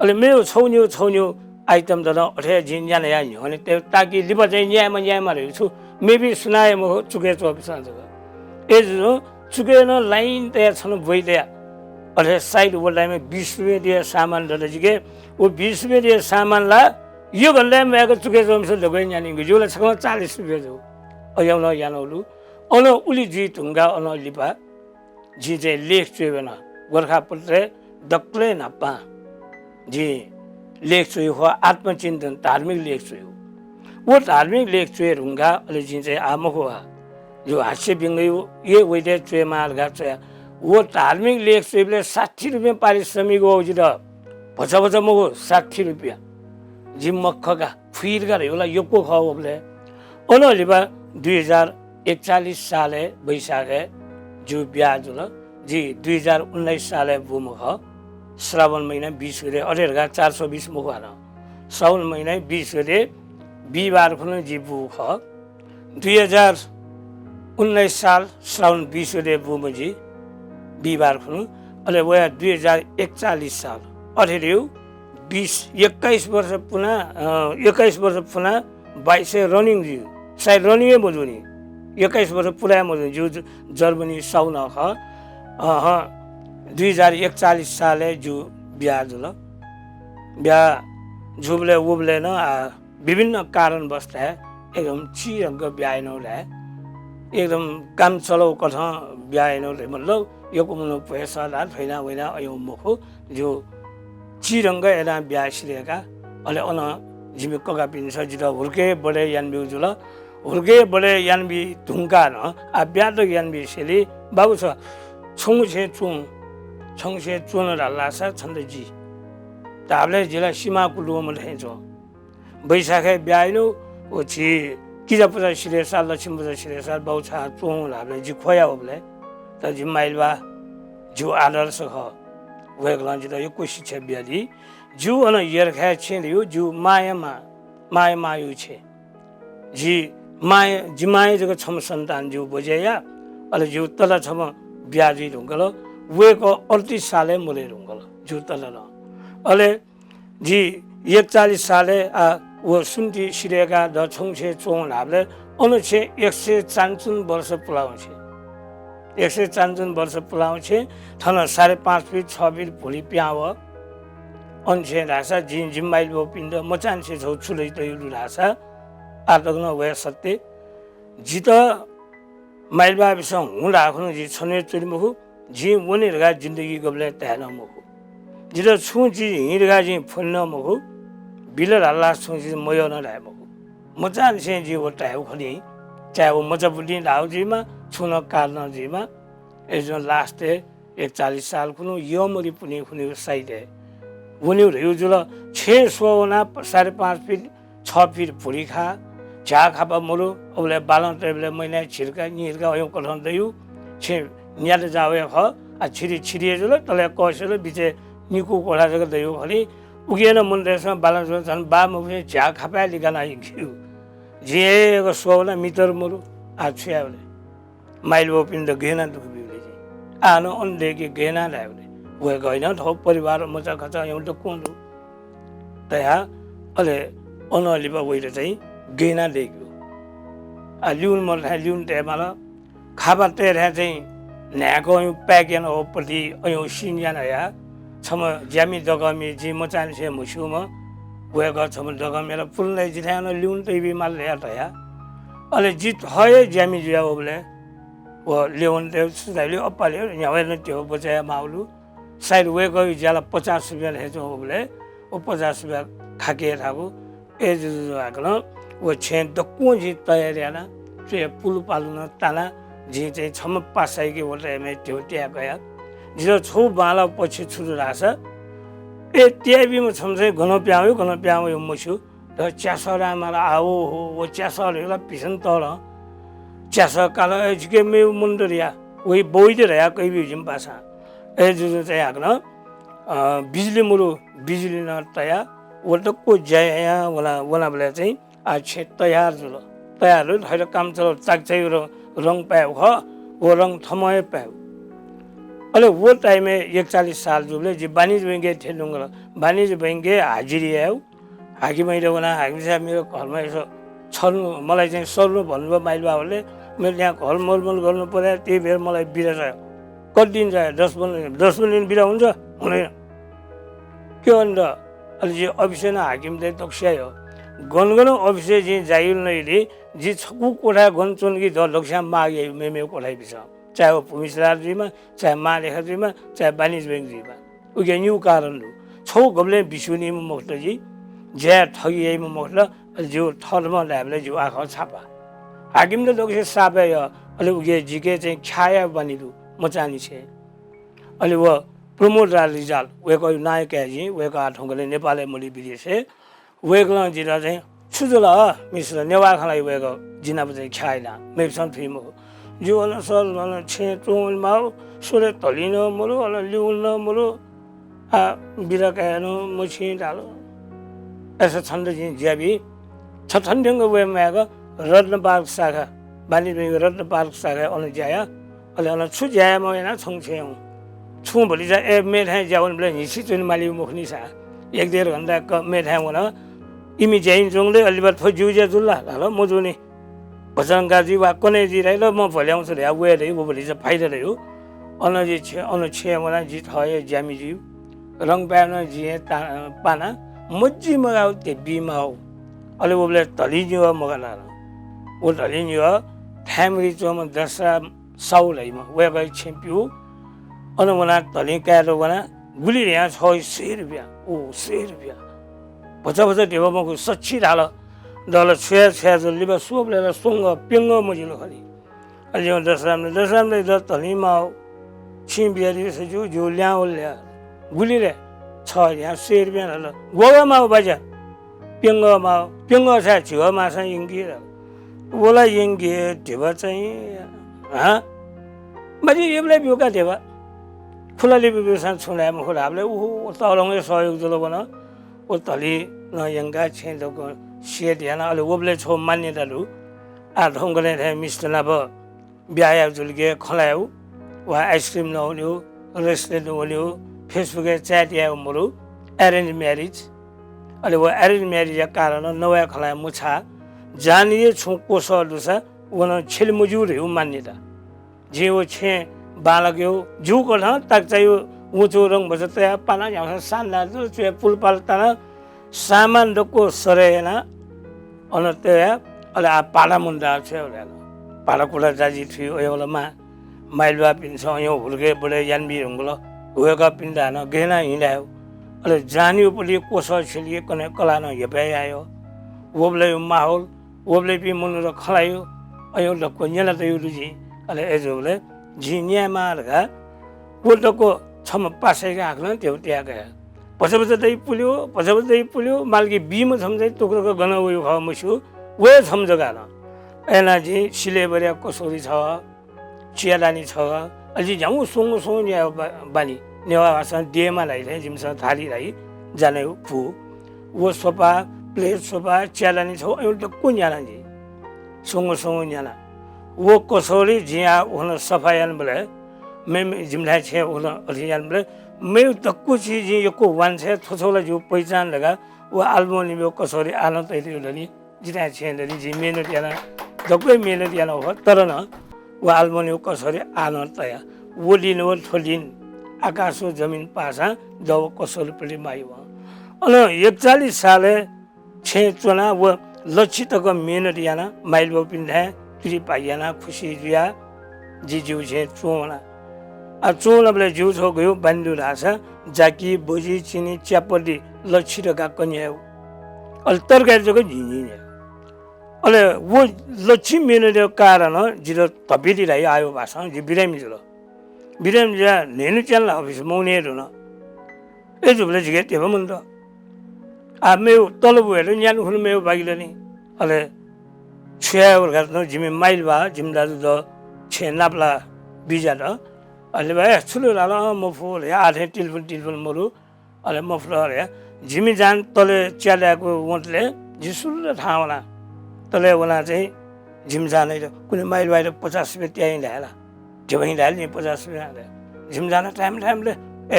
अले मेगु छगू निगू छगू निगू item दत, अथे हे जिं न्या नया न्ह्यःने तये, ताकि लिपा चाहिँ न्यायेमा न्यायेमा धयागु छु, मेपिं सुनां हे मखु, चुकय् च्वंपिन्सं जक। अय् जुजुं चुकय् नं line तयाः छन्हु ब्वइ तयाः। अथे side व time-य् बीस रुपियाँ दिया सामान दत जिके। व बीस रुपियाँ दिया सामान ला एक घण्टाय् मयाक चुकय् च्वंपिन्सं दक्वं न्यानागु। जिगु ला छकलं चालिस रुपियाँ जू। अय् नं यानागु दु। अनं उलि जुइ धुंकाः अनं लिपा जिं चाहिँ लेख च्वय् ब्यना। गोरखापत्रय् दकलय् न्हापां जिं लेख च्वयागु खः, आत्मचिन्तन, धार्मिक लेख च्वयागु। व धार्मिक लेख च्वये धुंकाः अले जिं चाहिँ आः मखु आ, जिगु हास्य व्यंगयागु हे वइत च्वयेमाः धकाः च्वया। व धार्मिक लेख च्वइबलय् साठी रुपियाँ पारिश्रमिक वःगु जितः। भचा भचा मखु, साठी रुपियाँ। जिं मखु का, फुइँ धकाः धयागु ला यक्व खः वबलय्। अनं लिपा दुई हजार एकचालिस सालय् वैशाखय् जिगु ब्याहा जुल। जि दुई हजार उन्नाइस सालय् बूम्ह खः। श्रावण महिना बीस गते, अथे धकाः चार सौ बीस मखु हानं। श्रावण महिना बीस गते बिहिबार खुन्हु जि बूगु खः। दुई हजार उन्नाइस साल श्रावण बीस गते बूम्ह जि बिहिबार खुन्हु। अले वया दुई हजार एकचालिस साल, अथे धइगु बीस, एक्काइस वर्ष पुना, अ, एक्काइस वर्ष पुना बाइस हे running जुइ। सायद running हे मजूनि। एक्काइस वर्ष पुरा हे मजूनि। जिगु ज-, जर्मनी साहुनं खः। अहँ, दुई हजार एकचालिस सालय् जिगु ब्याहा जुल। ब्याहा जूबलय् उबलय् नं आ, विभिन्न कारणवश धाये, एकदम चिधंक ब्याहा यानागु धाये। एकदम काम चलागु कथं ब्याहा यानागु धाये, मतलब, यक्व मनू पैसा ला थ्वइना वइना अय् मखु। जिगु चिधंक यानाः ब्याहा सिधय्का। अले अन जिमि ककापिन्सं जितः हुर्के बढे यानाब्यूगु जुल। हुर्के बढे यानाबी धुंकाः नं आः ब्याहा तक यानाबी सेली, बाबु छ, छंगु छेँय् च्वँ, छंगु छेँय् च्वन धाल धाःसा छन्त जी। धाःबलय् जि ला सिमा कुतुम्ब थें च्वं। बैशाखय् ब्याहा यानागु, व झी किजा पुजा सिधयेसाल, लक्ष्मी पुजा सिधयेसाल, बाउ छाय् च्वं धाःबलय् जि ख्वया वःबलय्, तर जि माइलबा, जिगु आदर्श खः। वय्कलं जितः यक्व शिक्षा बियादी। जिगु अन यर्खाय् छेँ दु, जिगु मांया मां, मांया मांयागु छेँ। जि मांया, जि मांया जक छम्ह सन्तान जिगु बज्याया, अले जिगु तता छम्ह बिया जुइ धुंकल। वय्कः अड्तीस सालय् मदये धुंकल, जिगु तता नं। अले जि एकचालिस सालय्, आ, व सुन्ति सिधयेकाः द छुंछेँ च्वं धाःबलय् अन छेँ एक सय चानचुन वर्ष पुलांगु छेँ। एक सय चानचुन वर्ष पुलांगु छेँ, थन साढे पाँच फिट, छ फिट भुलि पिहां वः। अन छेँ धाःसा जिं जि माइलबापिन्त मचांनिसें छगू छु ल्हाये तयागु दु धाःसा, आः तक नं वया सत्य। जितः माइलबापिन्सं हुँ धाःखुन्हु जि छन्हुं हे च्वने मखु, जिं वने धकाः जिन्दगी गबलें धाये नं मखु। जितः छुं चिज हिँ धकाः जिं फ्वने नं मखु, बिल धाःसा छुं चिज मयः नं धाये मखु। मचांनिसें जिं व धायेगु खनी, चाहे व मचाबुलिं धाःगु जुइमा, छुं नं कारणं जुइमा। अय्‌जुं last-य् एकचालिस साल खुन्हु यःमरि पुन्हि खुन्हु साइडय् वनेगु धयागु जुल। छेँ स्वः वनाः साढे पाँच फिट, छ फिट भुलि खा, झ्याः खापा मरु। अबलय् बालं तयेबलय् महिनाय् झिर्का, न्हिर्का अय्‌गु कथं दइगु। छेँ न्यात जाःगु हे खः। आ, छिरि छिरि हे जुल, तलय् कःसेल, बिचय् निकू कोठा जक दइगु खनी। उकिं नं मनूतय्‌सं बालं जुल झन बाः मफुसे झ्याः खापाय् लिकाना यंकीगु। जिं हे यक्व स्वः वनाः मितर मरु, आ छु यायेबलय्? माइलबापिन्त गय् यानाः दुःख बीबलय् जिं। आः नं अन दय्‌के गय् यानाः धायेबलय्, वय्‌कः नं थःगु परिवार मचाखचा अय्‌गु दक्वं दु तयाः, अले अनं लिपा वइत चाहिँ गय् यानाः दय्‌केगु। आ, लिउने मदुथाय् लिउने तये माल। खापा तयेथाय् चाहिँ न्हाय्‌कं अय्‌गु pack यानाः व पति अय्‌गु scene यानाः हया। छम्ह ज्यामि दकःमि, जिं मचांनिसें म्हस्यूम्ह, वय्‌कः छम्ह दकःमि यात, पुलांलाइ जिथाय् नं लिउने तयाबी माल धयाः धया। अले जि थः हे ज्यामि जुया वःबलय् व ल्यवंतय् छु धाइ, अप्पालय् न्ह्यावय् नं त्यःगु बचय् याये माःगु दु। सायद वय्‌कःया ज्याला पचास रुपियाँ हे च्वं वःबलय् व पचास रुपियाँ खाके धाःगु। अय् जुजुं हाकनं व छेँ दक्वं जिं तयार याना, च्वय् पुलुपालु नं ताना, जिं चाहिँ छम्ह पासायाके व तयेमाय् ध्यबा त्याये कया। जितः छगू बांलाःगु पक्ष छु दु धाःसा, अय् त्यायेबीम्ह छम्ह चाहिँ गनं पिहां वइ, गनं पिहां वइ मस्यू। द च्यासः धायेमाल, आ, ओहो, व च्यासः धइगु ला भीषण तःधं। च्यासः काल, अय्, जिके मेगु मनूत धया, वइ बौइत धया कयाबी जिमि पासां। अय् जुजुं चाहिँ हाकनं, अ, बिजुली मरु, बिजुली नं तया, व दक्व ज्या यायां वना, वनाबलय् चाहिँ आ छेँ तयार जुल। तयार जुल, थथे काम चल, चाकचाइ र-, रंग पायेगु खः, व रंग थम्हं हे पायेगु। अले व time-य् एकचालिस साल जूबलय् जि वाणिज्य बैंकय् थ्यने धुंकल। वाणिज्य बैंकय् हाजिरी यायेगु। हाकिमयात वनाः, हाकिम साहेब, मेरो घरमा यसो छर्नु, मलाई चाहिँ सर्नु भन्नुभयो माइलबाबाले। मेरो यहाँ घर मर्मत गर्नु पर्‍यो, त्यही भएर मलाई बिदा चाहियो। कति दिन चाहियो? दस पन्ध्र दिन। दस पन्ध्र दिन बिदा हुन्छ? हुँदैन। के गर्नु त? अले जि अफिसय् नं हाकिमतय् दक्वस्यां यायो। गन गन अफिसय् जिं ज्या याइगु नइलि, जि छकू कोठाय् गन च्वने कि द दक्वस्यां माग याइगु, मेमेगु कोठाय् बिचाः। चाहे व भूमि सुधार जुइमा, चाहे महालेखा जुइमा, चाहे वाणिज्य बैंक जुइमा। उकिया निगू कारण दु। छगू गबलें बिस्युं नीम्ह मखुत जि, ज्याय् ठगी याइम्ह मखुत, अले जिगु थःम्हं धायेबलय् जिगु आखः छापा। हाकिमत दक्वस्यां साप यायो, अले उकिया जिके चाहिँ ख्याः याये बानी दु, मचांनिसें। अले व प्रमोद राज रिजाल, वय्‌कःया नायः काय् जिं, वय्‌कः आः थौंकन्हय् नेपालय् मदु, विदेशय्। वय्‌कलं जितः चाहिँ, "छु जुल मिश्र?" नेवाः खँ ल्हाइ वय्‌कः, जि नाप चाहिँ ख्याः यानाः, मेपिसं थुइ मखु। जि वन सर, वन छेँ च्वंवने माःगु, स्वले धलिं नं मरु, अन लिउने नं मरु, आ, बिदा काये नं मछिं धाल। अय्‌सा छन्त जिं ज्या बी। छ थन थ्यंक वये म्वायेक रत्न पार्क शाखा, वाणिज्य बैंकया रत्न पार्क शाखाय् अन ज्या या। अले अन छु ज्या यायेमाः यानाः छंगु छेँय् हुँ। छुं भतिचा ए मेथाय् ज्या वनेबलय् न्हिसि च्वने मालीगु मखुनि सा। एक डेढ घण्टा क-, मेथाय् वन। इमि ज्या यानाच्वंगु दइ, अले लिपा थ्व जिगु ज्या जुल ला? धाल, मजूनि। भचंका जुइ वा कन्हय् जुइ धाइ ल, म भ्वले आउँछु धयाः वये दइ, व भतिचा फाइदा दइ हो। अन जि छेँ, अन छेँय् वनाः जि थः हे ज्यामि जुइ। रंग पायेबं नं जिं हे ता-, पाना, मजि मगाः व ध्यबा बी माः। अले वबलय् धलिं निगः मगाः धाल। व धलिं निगः थाय्‌मरि च्वंम्ह दशराम साहु धाइम्ह, वय्‌कःया छेँ प्यू। अन वनाः धलिं कायेत वनाः गुलि धयां छगः सय रुपियाँ। ओ, सय रुपियाँ। भचा भचा ध्यबा मखु, सच्छि धाल। दल छुया छुया जुल, लिपा स्वःबलय् ला स्वंगः प्यंगः मजिल खनी। अले जिं दशराम दाइ, दशराम दाइ, द धलिं माः, छिं बियादिसँ ज्यू, ज्यू ल्याहां वल ल्या। गुलि ले? छगः धयां सय रुपियाँ धाल। ग्वःगः माः बाज्या? प्यंगः माः। प्यंगः छाय्, झिगः माःसां यंकी धाल। व ला यंके धिबा चाहिँ, हँ? माथि यबलय् ब्यूका धिबा। खुला लिपा ब्यूसां छुं धाये मखु धाःबलय् उहो तःधंगु हे सहयोग जुल वन। व धलिं नं यंकाः छेँय् दक्व सेट याना। अले वबलय् छगू मान्यता दु। आः थौंकन्हय् थें मिस्त नाप ब्याहा याये जुलिके खँ ल्हायेगु, वा आइसक्रिम नवनेगु, रेस्टुरेन्ट वनेगु, Facebook-य् chat यायेगु मदु, arrange marriage। अले व arrange marriage-या कारणं नवाये खँ ल्हाये मछाः, जानी हे छुं क्वसः दुसा व नं छ्यले मज्यू धइगु मान्यता। जिं व छेँ बांलाकेगु, ज्यूकथं ताकचायागु वँचु रंगभचा तयाः पाना न्ह्याउँसा सान्नाय् जुल, च्वय् पुलपाल ताना सामान दक्व सरय् याना अन तया। अले आः भाडा मुंता छ्वये वल। भाडा कुठा जाजि थुइ अयंवल मां। माइलबाःपिन्सं अयं हुर्के बडे यानाबी धुंकल। वय्कःपिन्त हानं गय् यानाः हिं धायेगु। अले जानीगु पति क्वसः छ्यलिके कन्हय् कलाः नं हेपय् यायेगु। वबलय् माहौल, वबलय् मनूत खँ ल्हाइगु, अयं दक्व न्यना तयागु दु जिं। अले अय्जूबलय् जिं न्यायेमाः धकाः व दक्व छम्ह पासायाके हाकनं ध्यबा तयाकया। भचा भचा दइ पुल्यू, भचा भचा दइ पुल्यू, मालकी बीम्ह छम्ह चाहिँ तुकतुक गन वइगु खः मस्यू, व हे छम्ह जक हानं। अय्‌यानाः जिं सिलेबरया कसौरी छगः, चियादानी छगः, अले जिं झ्याउँगु स्वंगू स्वंगू न्यायेगु बा-, बानी। नेवाः भाषां देमा धाइ थें जिमिसं थाली धाइ, जानागु भु। व सोफा, प्लेट सोफा, चियादानी छगू, अयं दक्व न्याना जिं। स्वंगू स्वंगू न्याना। व कसौरी जिं आः उखुन्हु सफा यानाबलय्, मे-, मे-, जिमिथाय् छेँ उखुन्हु अथे यानाबलय्, मेगु दक्व चिज जिं यक्व वांछ्वया, थ्व छगू ला जिगु पहिचान धकाः व आलुमिनियमया कसौरी आः नं तयातयागु दनि। जिथाय् छेँय् दनि, जिं मेहनत याना, दक्व हे मेहनत याना खः, तर नं व आलुमिनियमया कसौरी आः नं तया। व दिन व थ्व दिन आकाश व जमिन पाःसां द व कसौरी पति माइ वं। अन एकचालिस सालय् छेँय् च्वनाः व लच्छि तक मेहनत यानाः माइलाबाःपिन्थाय् तिरिपाः यानाः खुसी जुयाः जि जिगु छेँय् च्वंवना। आः च्वंवनाबलय् जिगु छगू गय् बानी दु धाःसा जाकि, बजि, चिनि, च्यापत्ति, लच्छि धकाः कन्हय् यायेगु। अले तरकारी जक झिंझिं न्यायेगु। अले व लच्छि मेहनतया कारणं जितः धपिति धाइ आःयागु भाषां जि बिरामी जुल। बिरामी जुयाः न्हय्न्हु च्यान्हु ला अफिस मवने हे धुन। अय्जूबलय् जिके ध्यबा मुंत। आः मेगु तलब वयेत न्यान्हु खुन्हु मेगु बाकि दनि। अले छु यायेगु धकाः नं जिमि माइलाबाः, जिमि दाजु द छेँय् नापलाः बिज्यात। अले लिबां, "ए, छु दु?" धाल। "अँ, मफु" धया। आः थें टेलिफोन टेलिफोन मदु। अले मफुत धया। जिमि जान तलय् च्या दायेकु वंतले जि सुरुत थाहां वना। तलय् वनाः चाहिँ जिमि जान धाइ, "कुने माइलाबाःयात पचास रुपियाँ त्याः" धाये ला। ध्यबा हिं धाये ला जिं पचास रुपियाँ धाये। जिमि जान धायेमा धायेमा ले,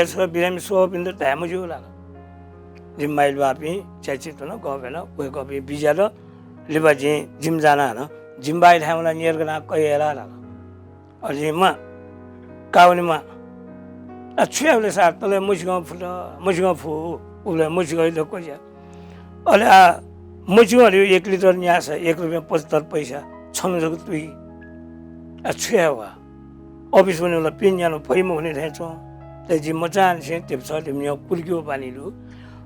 "ए, छ बिरामी स्वःपिन्त धाये मज्यू" धाल। जिमि माइलाबाःपिं च्याचित्वन, गःपय्न, वय्कःपिं बिज्यात। लिपा जिं जिमि जान हानं जिमि बाःयाथाय् वनाः न्यय्कनाः कयाः ला धाल। अले जिं, "म्वाः, का वने म्वाः।" आः छु याये ले सार, तलय् मचिकं फुत, मचिकं फु, उबलय् मचिकं हे दक्व ज्या। अले आः मचिकं धइगु एक लिटर न्याःसा एक रुपियाँ पचहत्तर पैसा, छन्हु जक तुइ। आः छु याये वा? अफिस वनेगु ला पिने न्यान्हु फइ मखुनि थें च्वं। तर जिं मचांनिसें धिबा छगः धिबा निगः पुलिकेगु बानी दु।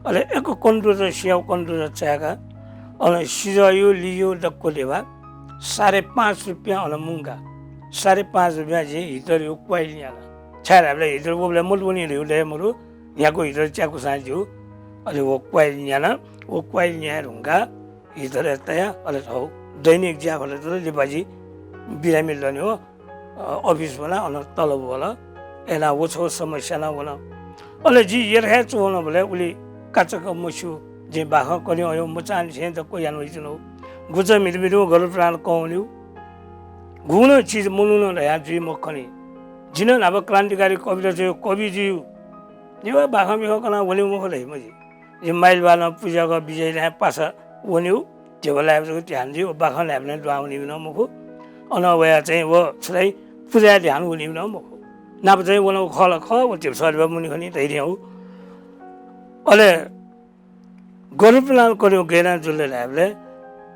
अले एक कन्टुर सिँयागु कन्टुर चाय्काः, अन सिजःयागु लिज्याःगु दक्व धिबा साढे पाँच रुपियाँ अन मुंकाः, साढे पाँच रुपियाँ जिं हिटरयागु क्वाइल न्याना। छाय्धाःबलय् हिटर वबलय् मदुनि धइगु दये मदु, न्ह्यागु हिटर च्याकूसां ज्यू। अले व क्वाइल न्याना, व क्वाइल न्याये धुंकाः हिटरय् तया, अले थौं दैनिक ज्याखँय् लिपा जि बिरामी लनेगु, अ, अफिस वना, अन तलब वल। अय्नाः व छगू समस्या नं वन। अले जि यर्खाय् च्वंवनाबलय् उलि काचाक्क मस्यू, जिं बाखं कनेगु अय् मचांनिसें दक्व याना वइच्वनागु। गुचा म्हितु म्हितु गरुडपुराण कं वनेगु। गुगुं नं चिज मनुखं धयाः जुइ मखु खनी। जि नं न्हापा क्रान्तिकारी कविता च्वयेगु कवि जुइगु। जिं व बाखं बिखं कनाः वनेगु मखु धइम्ह जि। जिमि माइलाबालं पुज्याःगु बिज्यायाथाय् पासा वनेगु, धिबा लायेबलय् जक ध्यान जुइ, व बाखं ल्हायेबलय् दुहां वनीम्ह नं मखु। अन वयाः चाहिँ व छु धाइ, पुजाय् ध्यान वनीम्ह नं मखु। नाप चाहिँ वनागु खः ला खः, व धिबा छगः धिबा मुने खनी धइथें हु। अले गरुडपुराण कनेगु गय् यानाः जुल धायेबलय्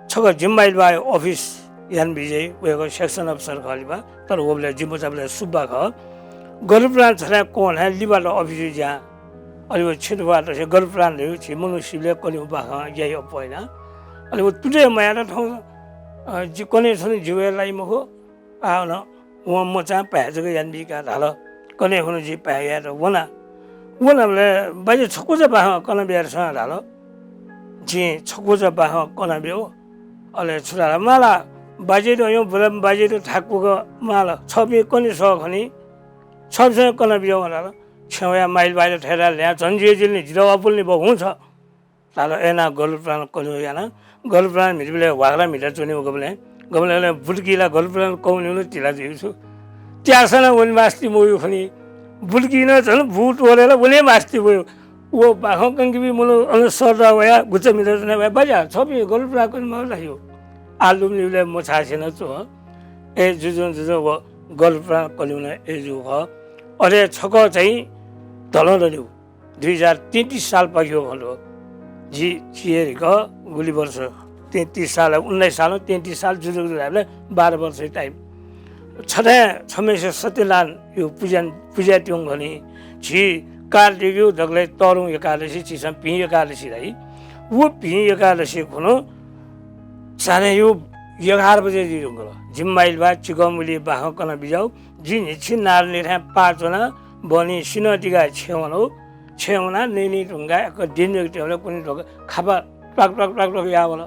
छकः जिमि माइलाबाया अफिस यानाबिज्याइ, वय्कः section officer खः लिपा, तर वबलय् जि मचाबलय् सुब्बा खः। गरुडपुराण छथाय् कं धाये लिपा ला अफिसय् ज्या। अले व छिं थुवाः तसे गरुडपुराण धइगु झी मनू सिबलय् कनेगु बाखं याइ अप्वः यानाः। अले व तुतय् मयात थौं, अ, जि कन्हय् च्वने जि वये लाइ मखु। आः अन वं मचां पाय् जक यानाबीकाः धाल, कन्हय् हुँ जि पाय् यायेत वना। वनाबलय् बाज्या छकूचा बाखं कना बियादिसँ धाल। जिं छकूचा बाखं कना ब्यू। अले छु धाल, माला बाजेत अयं बुरा बाजेत थाकुक माल, छपिं कने सः खनी, छपिसं कना बिज्याउ धाल। छेँवया माइलबाय्‌त थय्‌धाः ल्यां झन जुयाजिल नि, जितः अपुल नि बहु छ। धाल, अय्‌नं गरुडप्राण कन्हय् याना। गरुडप्राण म्हितबलय् ह्वाखरा म्हिता च्वनीगु गबलें, गबलें बुटकी ला गरुडप्राण कन्हय् ला तिला जुइगु छु। त्यासना वने मास्ति मवइ खनी। बुटकी नं झन बू त्वःते ला वने मास्ति मवइ। व बाखं कंकेबी मनू अन सःता वया गुचा म्हिता च्वना वया, बाज्या, छपिं गरुडप्राण कन्हय् मखु ला यो? आः लुमनिबलय् मछासें नं च्वं। अय् जुजुं जुजुं व गरुडप्राण कन्हय् नं अय् जूगु खः। अथे छकः चाहिँ धलं दनिउ। दुई हजार तैँतिस सालपाखे हो खलो। जि चिये रिक गुलि वर्ष, तैँतिस साल, उन्नाइस साल, तैँतिस साल जुजुक जुजुक धायेबलय् बाह्र वर्ष टाइम। छथाय् छम्हेसित सत्यनारायणया पुजा, पुजा त्यंगु खनी। झी कार्तिकया दकलय् तःधंगु एकादशी, झीसं भिं एकादशी धाइ। व भिं एकादशी खुन्हु चान्हय्‌या एघार बजे जुइ धुंकल। जिमि माइलबा चिकंमुली बाखं कना बिज्याउ। जि न्हिच्छि नारायणयाथाय् पाः च्वना बहनी सिन्हः तिकाः छेँ वनाउ। छेँ वनाः नयेनी धुंकाः एक दिनय् टेबलय् कुने ध्वक खापा ट्वाक ट्वाक ट्वाक ट्वाक याः वल।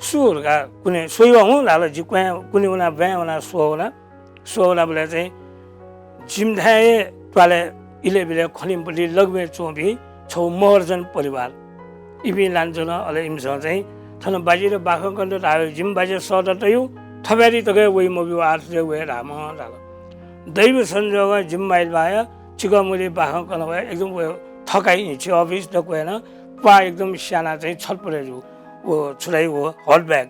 सु धकाः कुने स्वइवा हुँ धाल। जि क्वँय् कुने वनाः ब्वाँय् वनाः स्वः वना। स्वः वनाबलय् चाहिँ जिमिथाय् हे त्वालय् इलय् बिलय् खनिपट्टि लग्बय् च्वंपिं छगू महर्जन परिवार। इपिं लानाच्वन। अले इमिसं चाहिँ थन बाजेत बाखं कनेत धाःबलय् जिमि बाज्या सःता तयु, थपाय्‌ति तक हे वइ मब्यू, आः थथे वये धाःम्ह धाल। दैव संजोगं जिमि माइलबाया चिकंमुली बाखं कना वया एकदम व थकाइ न्हिच्छि अफिस दक्व हे नं प्वाः एकदम स्यानाः चाहिँ छटपट हे जू। व छु धाइ व हट ब्याग,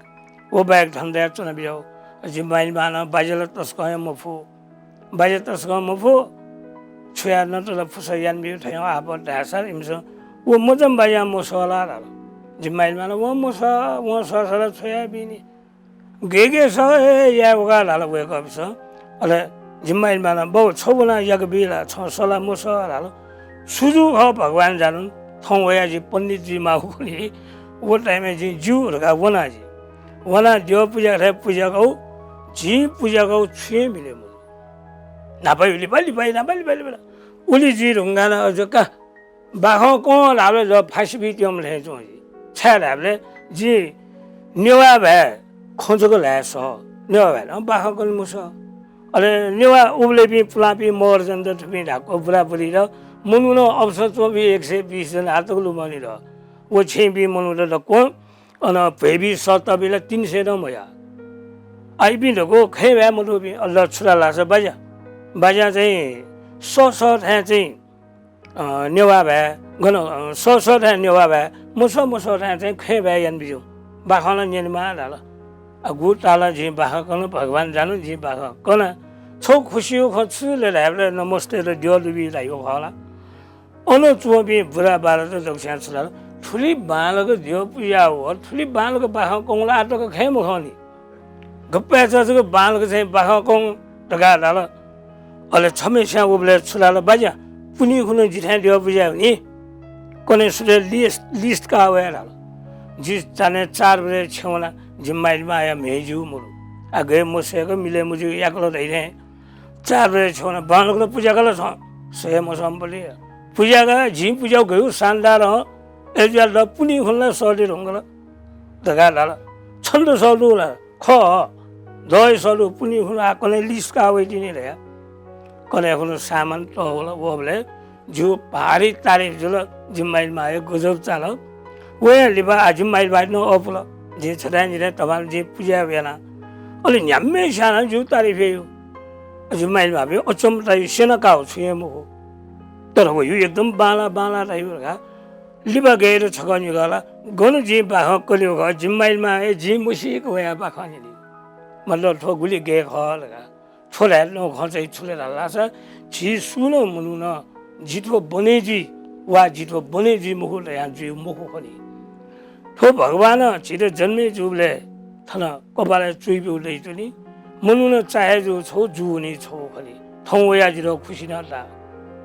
व ब्याग थन तयाः च्वना बिज्याउ। जिमि माइलबां नं बाज्या ला तसकं हे मफु। बाज्या तसकं मफु, छु याये नत ला फुसा यानाबिउ थय्‌यं आपत धाःसा इमिसं व मचाम्ह बाज्यां मसः ला धाल। जिमि माइलबां नं वं मसः, वं सःसा ला छु यायेबी नि। गय् गय् सः हे याये वका धाल वय्‌कःपिन्सं। अले जिमि माइलबां नं, बाउ, छ वनाः याका बी ला, छं सः ला मसः धाल। छु जू खः भगवान जानुन्, थौं वयाः जि पण्डित जुइमाःगु खनी। व टाइमय् जिं ज्यू धकाः वना जि। वनाः द्यः पुज्याकथाय् पुज्याकौ, जिं पुज्याकौ छुं हे मिले मजू। न्हापाया लिपा लिपाइ, न्हापाया लिपा लिपा। उलि जुइ धुंकाः नं अझ का बाखं कं धाःबलय् जः फासि बीत्यंम्ह थें च्वं जि। छाय् धाःबलय् जि नेवाः भाय् खँ जक ल्हाये सः। नेवाः भाय् नं बाखं कने मसः। अले नेवाः उबलय्‌पिं पुलांपिं महर्जनत, थुपिं धाक्व बुराबुरीत, मनू नं अफसर च्वंपिं एक सय बीस जन आः तक लुमनित। व छेँपिं मनूत दक्वं अन भ्वय्‌बी सःतःपिं ला तीन सय नं मयाः। आ, इपिं दक्व खँय् भाय् मदुपिं। अले छु धाल धाःसा बाज्या, बाज्यां चाहिँ सः सः थाय् चाहिँ, अ, नेवाः भाय्, गन, अ, सः सः थाय् नेवाः भाय्, मसः मसः थाय् चाहिँ खँय् भाय् याना बिज्याउ। बाखं ला न्यनेमाः धाल। आ, गुगु तालं जिं बाखं कन, भगवान जानुन् जिं बाखं कना। छगू खुसिया खँ छु ले धायेबलय् नमस्ते ला द्यः लुबी धाइगु खः ला। अन च्वंपिं बुराबारात दक्वस्यां छु धाल, थुलि बांलाक द्यः पुज्याउ, थुलि बांलाक बाखं कंगु ला आः तक खँय् मखंनि। गपाय् चाचाक बांलाक चाहिँ बाखं कं धकाः धाल। अले छम्हेस्यां उबलय् छु धाल, बाज्या, पुन्हि खुन्हु जिथाय् द्यः पुज्याये हुनि। कन्हय् सुथय् लिस्ट, लिस्ट का वया धाल। जि चान्हय् चार बजे छेँ वना, जिमि माइलबाया म्ह्यय् ज्यू मदु। आ, गय् मसय्‌क मिलय् मजूगु याकल धइथें चार बजे छेँ वना, बांलाक ला पुज्याकल छं, सहे मसंपलि। पुज्याका, जिं पुज्याउ गय् शानदार हं, अय्‌जुयाः ला पुन्हि खुन्हु ला सःते धुंकल धकाः धाल। छन्त सः दु ला? खः, दःया सः दु, पुन्हि खुन्हु आः कन्हय् लिस्ट का वइतिनि धया। कन्हय् खुन्हु सामान तःवल, वःबलय् जिगु भारी तारिफ जुल, जिमि माइलबाया गजब चाल। वया लिपा आः जिमि माइलबायात नं अःपुल। जिं छथाय् निथाय् तःबां जिं पुजा याना। अले न्ह्याम्हस्यां नं जिगु तारिफ याइगु। जिमि माइलबापिं अचम्म ताइ, स्यना काउ छुं हे मखु। तर वयु एकदम बांला बांला ताइगु धकाः लिपा गय्‌त छकः निकः ला, गन जिं बाखं कनेगु खः, जिमि माइलबां हे जिं मसीक वयाः बाखं न्यनी। मतलब थ्व गुलि गय् खः धकाः। थ्व धाये नं खँ चाहिँ छु ले धाल धाःसा, झी सुं नं मनुखं जि थ्व बने जुइ वा जि थ्व बने जुइ मखु धयां जुइ मखु खनी। थ्व भगवानं झीत जन्मे जूबलय् थन कपालय् च्वइब्यूगु दइच्वनी। मनुखं चाहे जूगु छगू जूगुनि छगू खनी। थौं वयाः जितः खुसि नं ताः।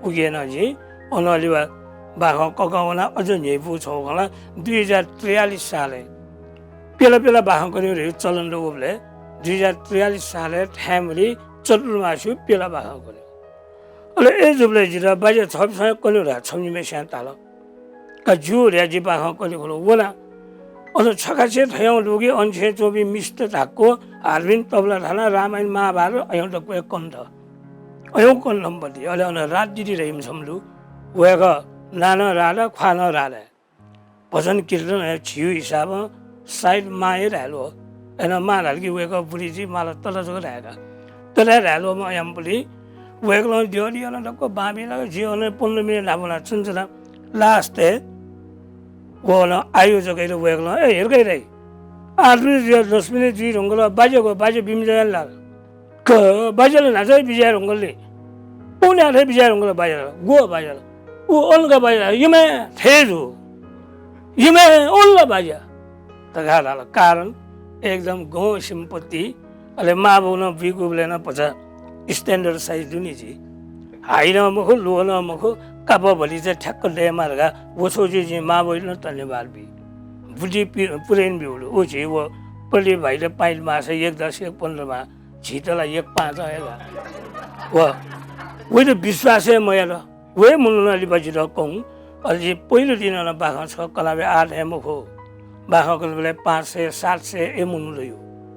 उकिं नं जिं अनं लिपा बाखं ककं वनाः अझ न्ह्यइपु छगू खँ ला दुई हजार त्रियालिस सालय् प्यला प्यला बाखं कनेगु धइगु चलन दु। उबलय् दुई हजार त्रियालिस सालय् थाय्‌मलि चतुर्मास्यागु प्यला बाखं कनेगु। अले अय्‌जूबलय् जितः बाज्या छपिसं हे कनेगु धकाः छम्ह निम्हस्यां धाल। का ज्यू धयाः जि बाखं कने खुन्हु वना। अन छखा छेँ थयं लुगि अन छेँ च्वंपिं मिस्त धाक्व हार्बिन तबला थाना रामायण महाभारत अयं दक्व कन्ठ। अयं कन्ठम्पति। अले अन रात दिदि धइम्ह छम्ह दु। वय्‌कः नां नं राधा, ख्वाः नं राधा। भजन कीर्तन हे झीगु हिसाबं सायद मां हे धायेल हो। अय्‌नं मां धाल कि वय्‌कः बुढी जुइ, मां ला तता जक धायेका। तता हे धायेल हो, अय्‌नं बुढी। वय्‌कलं द्यः दि अन दक्व बांबी लाक, जिं अन पन्ध्र मिनेट न्हापा वना च्वनाच्वना। Last-य् व अन आयोजकयात वय्‌कलं, "ए, हेर्का हे दाइ, आठ मिनेट जुयाः दस मिनेट जुइ धुंकल, बाज्या ग्व, बाज्या बिमि जुयाः ला?" "क, बाज्या ला न्हाचः बिज्याये धुंकल नि। उ न्हाचः बिज्याये धुंकल बाज्या ला। ग्व बाज्या ला? उ अन का बाज्या ला। यम्ह थें जू। यम्ह अन ला बाज्या।" धकाः धाल। कारण एकदम गं सम्पत्ति। अले मां बौ नं बुइगुबलय् नं भचा standard size दु नि जि। हाइ नं मखु, ल्वः नं मखु, कापः भलिचा ठ्याक्क दयेमा धकाः व छगू जुइ जिं मां बौयात नं धन्यवाद बी। बुद्धि पि-, पुरय् ब्यूगु दु। उ झी व प्रदीप भाइयात पाइँत माःसा एक दस, एक पन्ध्र माः, झीत ला एक पाँचं हे गाः। व, वइत विश्वास हे मयात। व हे मनूनं लिपा जितः कं। अले जिं पहिलो दिनं नं बाखं छकः कनाबी, आः थें मखु। बाखं कनाबलय् पाँच सय, सात सय हे मनू दइ।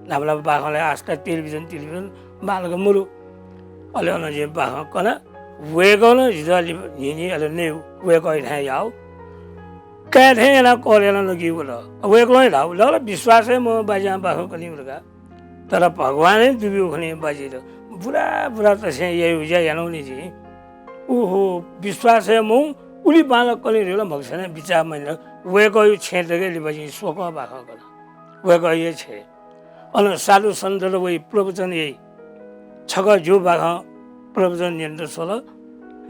न्हापा न्हापा बाखंलय् आजकाल television, television बांलाक मदु। अले अन जिं बाखं कना। वय्‌कलं जितः लिपा न्हिं न्हिं अले नयेगु, वय्‌कःया थाय् याःगु। काय् थें यानाः कर यानाः नकीगु दु। वय्‌कलं हे धाःगु, "ल ल, विश्वास हे मयाः बाज्यां बाखं कनीगु धकाः।" तर भगवान हे दुब्यूगु खनी बाज्यायात। बुरा बुरा तसें याइगु ज्या यानागु नि जिं। ओहो, विश्वास हे मयाः, उलि बांलाक कनी धइगु ला म्हगसय् नं बिचाः मयाना। वय्‌कःया छेँय् तक लिपा जिं स्वकः बाखं कना। वय्‌कःया छेँय्। अन साधु सन्तत वइ, प्रवचन याइ। छकः जिगु बाखं प्रवचन न्यनेत स्वल।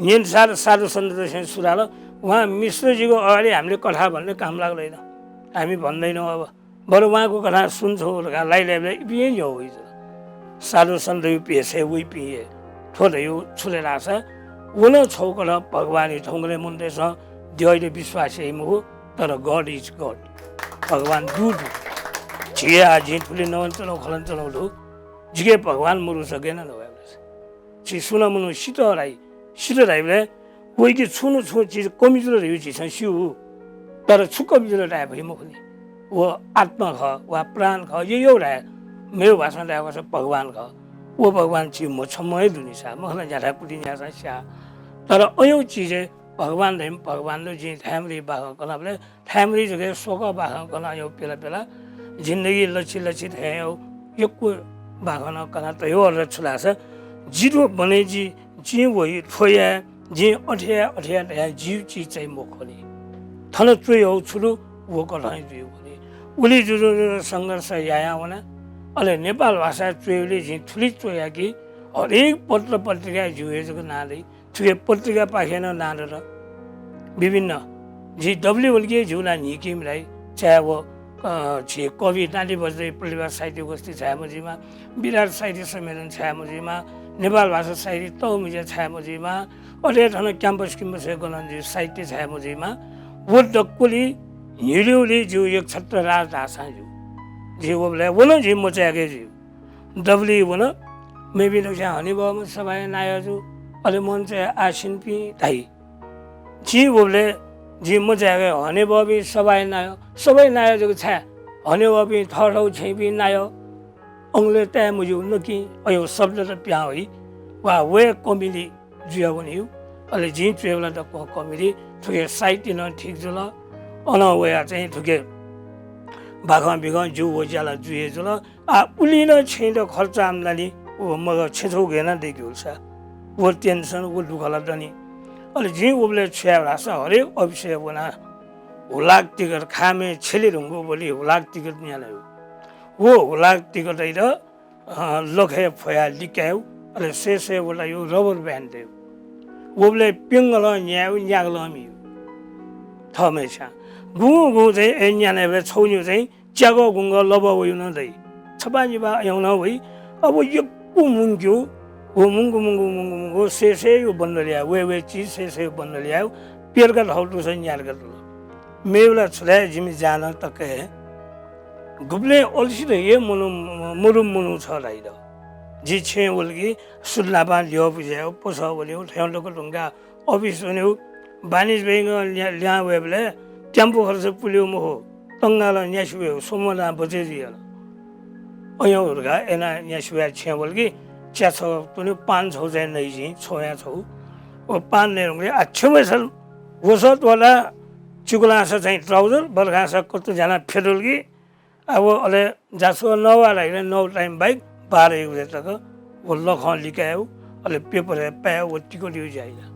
न्यनेसाथ साधु सन्ततय्‌सं छु धाल, "वं मिश्रजीगु अगाडि हामीले कथा भन्ने काम लागल होइन, हामी भन्दैनौँ अब, बरु वंगु कथां सुनाछ्वः" धकाः लाइ लाइबलय् इपिं हे न्ह्यः वइ जुल। साधु सन्तया भेषय् वइपिं हे। थ्व धइगु छु लय् धाःसा व नं छगू कथं भगवानया थौंकन्हय् मनूतय्‌सं द्यःयात विश्वास याइ मखु, तर God is God। भगवान दु दु। झी हे आः जिं थुलि नवानाच्वनागु खनाच्वनागु दु। जिके भगवान मदुसा गय् यानाः नवायेबलय्। झी सुं नं मनू सित धाइ, सित धाइबलय् वइके छुं न छुं चिज कमी जुल धइगु झीसं स्यू। तर छु कमी जुल धाये फइ मखुनि। व आत्मा खः, वा प्राण खः, ययौ धाये, मेगु भाषां धायेगु खःसा भगवान खः। व भगवान झी म्ह छम्ह हे दुनिसा, मखुला न्ह्याथाय् कुति न्ह्यासां स्याः। तर अयौ चिजय् भगवान धइम्ह भगवान दु। जिं थाय्‌मदुइ बाखं कनाबलय् थाय्‌मदुइ जक हे स्वकः बाखं कना, अयौ प्यला प्यला जिन्दगी लछि लछि धयागु यक्व बाखं नं कना तयागु। अले छु धाःसा जि थ्व बने जि, जिं व हे थ्व याये, जिं अथे याये, अथे याये धयाः जिगु चिज चाहिँ मखुनि। थन च्वयागु छु दु, व कथं हे जुइगु खनी। उलि जुजुं जुजुं संघर्ष यायां वना। अले नेपाल भाषाय् च्वयेबलय् जिं थुलि च्वया कि हरेक पत्र पत्रिकाय् जिगु हे जक नां दइ। थुके पत्रिकापाखें नं नां दत। विभिन्न, झी दबुलिइ वल कि जिगु नां न्हीकिमि धाइ, चाहे व, अ, झी कवि नाति बज्रया प्रतिभा साहित्य गोष्ठी छाय् मजुइमा, विराट साहित्य सम्मेलन छाय् मजुइमा, नेपाल भाषा साहित्य तःमिज्या छाय् मजुइमा, अथे थन campus campus-य् गनं जुइ साहित्य छाय् मजुइमा, व दक्वलि न्हिलिउलि जिगु एकछत्र राज धाःसां ज्यू। जि वबलय् व नं जिं मचाय्‌के ज्यू। दबुलिइ वन, मेपिं दक्वस्यां हनेबहःम्ह सभाया नायः जु, अले मञ्चय् आसीनपिं धाइ। जिं वबलय् जिं मचाय्‌के हनेबहःपिं सभाया नायः, सभाया नायः जक छाय्, हनेबहःपिं थःथःगु छेँपिं नायः, अंगलय् ताये मज्यूगु नकिं, अय्‌गु शब्दत पिहां वइ, वा वये कमिलि जुया वनीगु। अले जिं च्वयेबलय् दक्वं कमिलि, थुके साहित्य नं ठीक जुल। अनं वयाः चाहिँ थुके बाखं बिखं ज्यू, व ज्या ला जु हे जुल। आः उलि नं छेँयात खर्च आम्दानी व मगाः, छेँ छगू गय् यानाः दय्‌केगु सा। व tension, व दुःख ला दनि। अले जिं उबलय् छु याये धाःसा हरेक office-य् वनाः हुलाक टिकट, खामय् छ्यले धुंकूबलय् हुलाक टिकट न्यानागु। व हुलाक टिकटयात, अ, लखय् फ्वयाः लिकायेगु, अले सय् सय् वटायु rubber band तयु। वबलय् प्यंगलं न्यायेगु, न्यागलं म्हिगु। थःम्हस्यां गुं गुं चाहिँ अय् न्यानाबलय् छगू निगू चाहिँ च्यागः गुंगः लबः वयु नं दइ। छपाः निपाः अय्‌नं वइ। अब यक्व मुंक्यु, व मुंकु मुंकु मुंकु मुंकु सय् सय्‌यु बन्डल याये, वये वये चिज सय् सय्‌यु बन्डल याये, प्यर्का धौ दुसा न्यार्का दुल। मेगु ला छु धाये, जिमि ज्यानं तक हे गुबलें अलसित हे मनू, मदुम्ह मनू छ धाइ द। जि छेँय् वल कि सुथ न्हापां ल्यः पुज्यायु, पसः वनेगु, थय्‌दक्व धुंकाः office वनेगु, बानिज्य बैंकं ल्या-, ल्याहां वयेबलय् टेम्पो खर्च पुलेगु मखु, तंगालं न्यासि वयेगु, स्वम्ह नं बचय् जुइ हल। अय्‌नं हुर्का यानाः न्यासि वयाः छेँ वल कि च्या छगः त्वने, पान छगू चाहिँ नइ जिं, छ्वया छगू। व पान नये धुंकले आ छेँ वय् सल। वसः त्वःताः चिकुलांसा चाहिँ trouser, बलखांसा कत्तु ज्यानाः फ्यतुल कि आ व अले जासः नौ वा धाइगु, नौ time बाहेक बाह्र एक बजे तक व लखं लिकायेगु, अले paper-य् पायेगु, व टिकटया ज्या याना।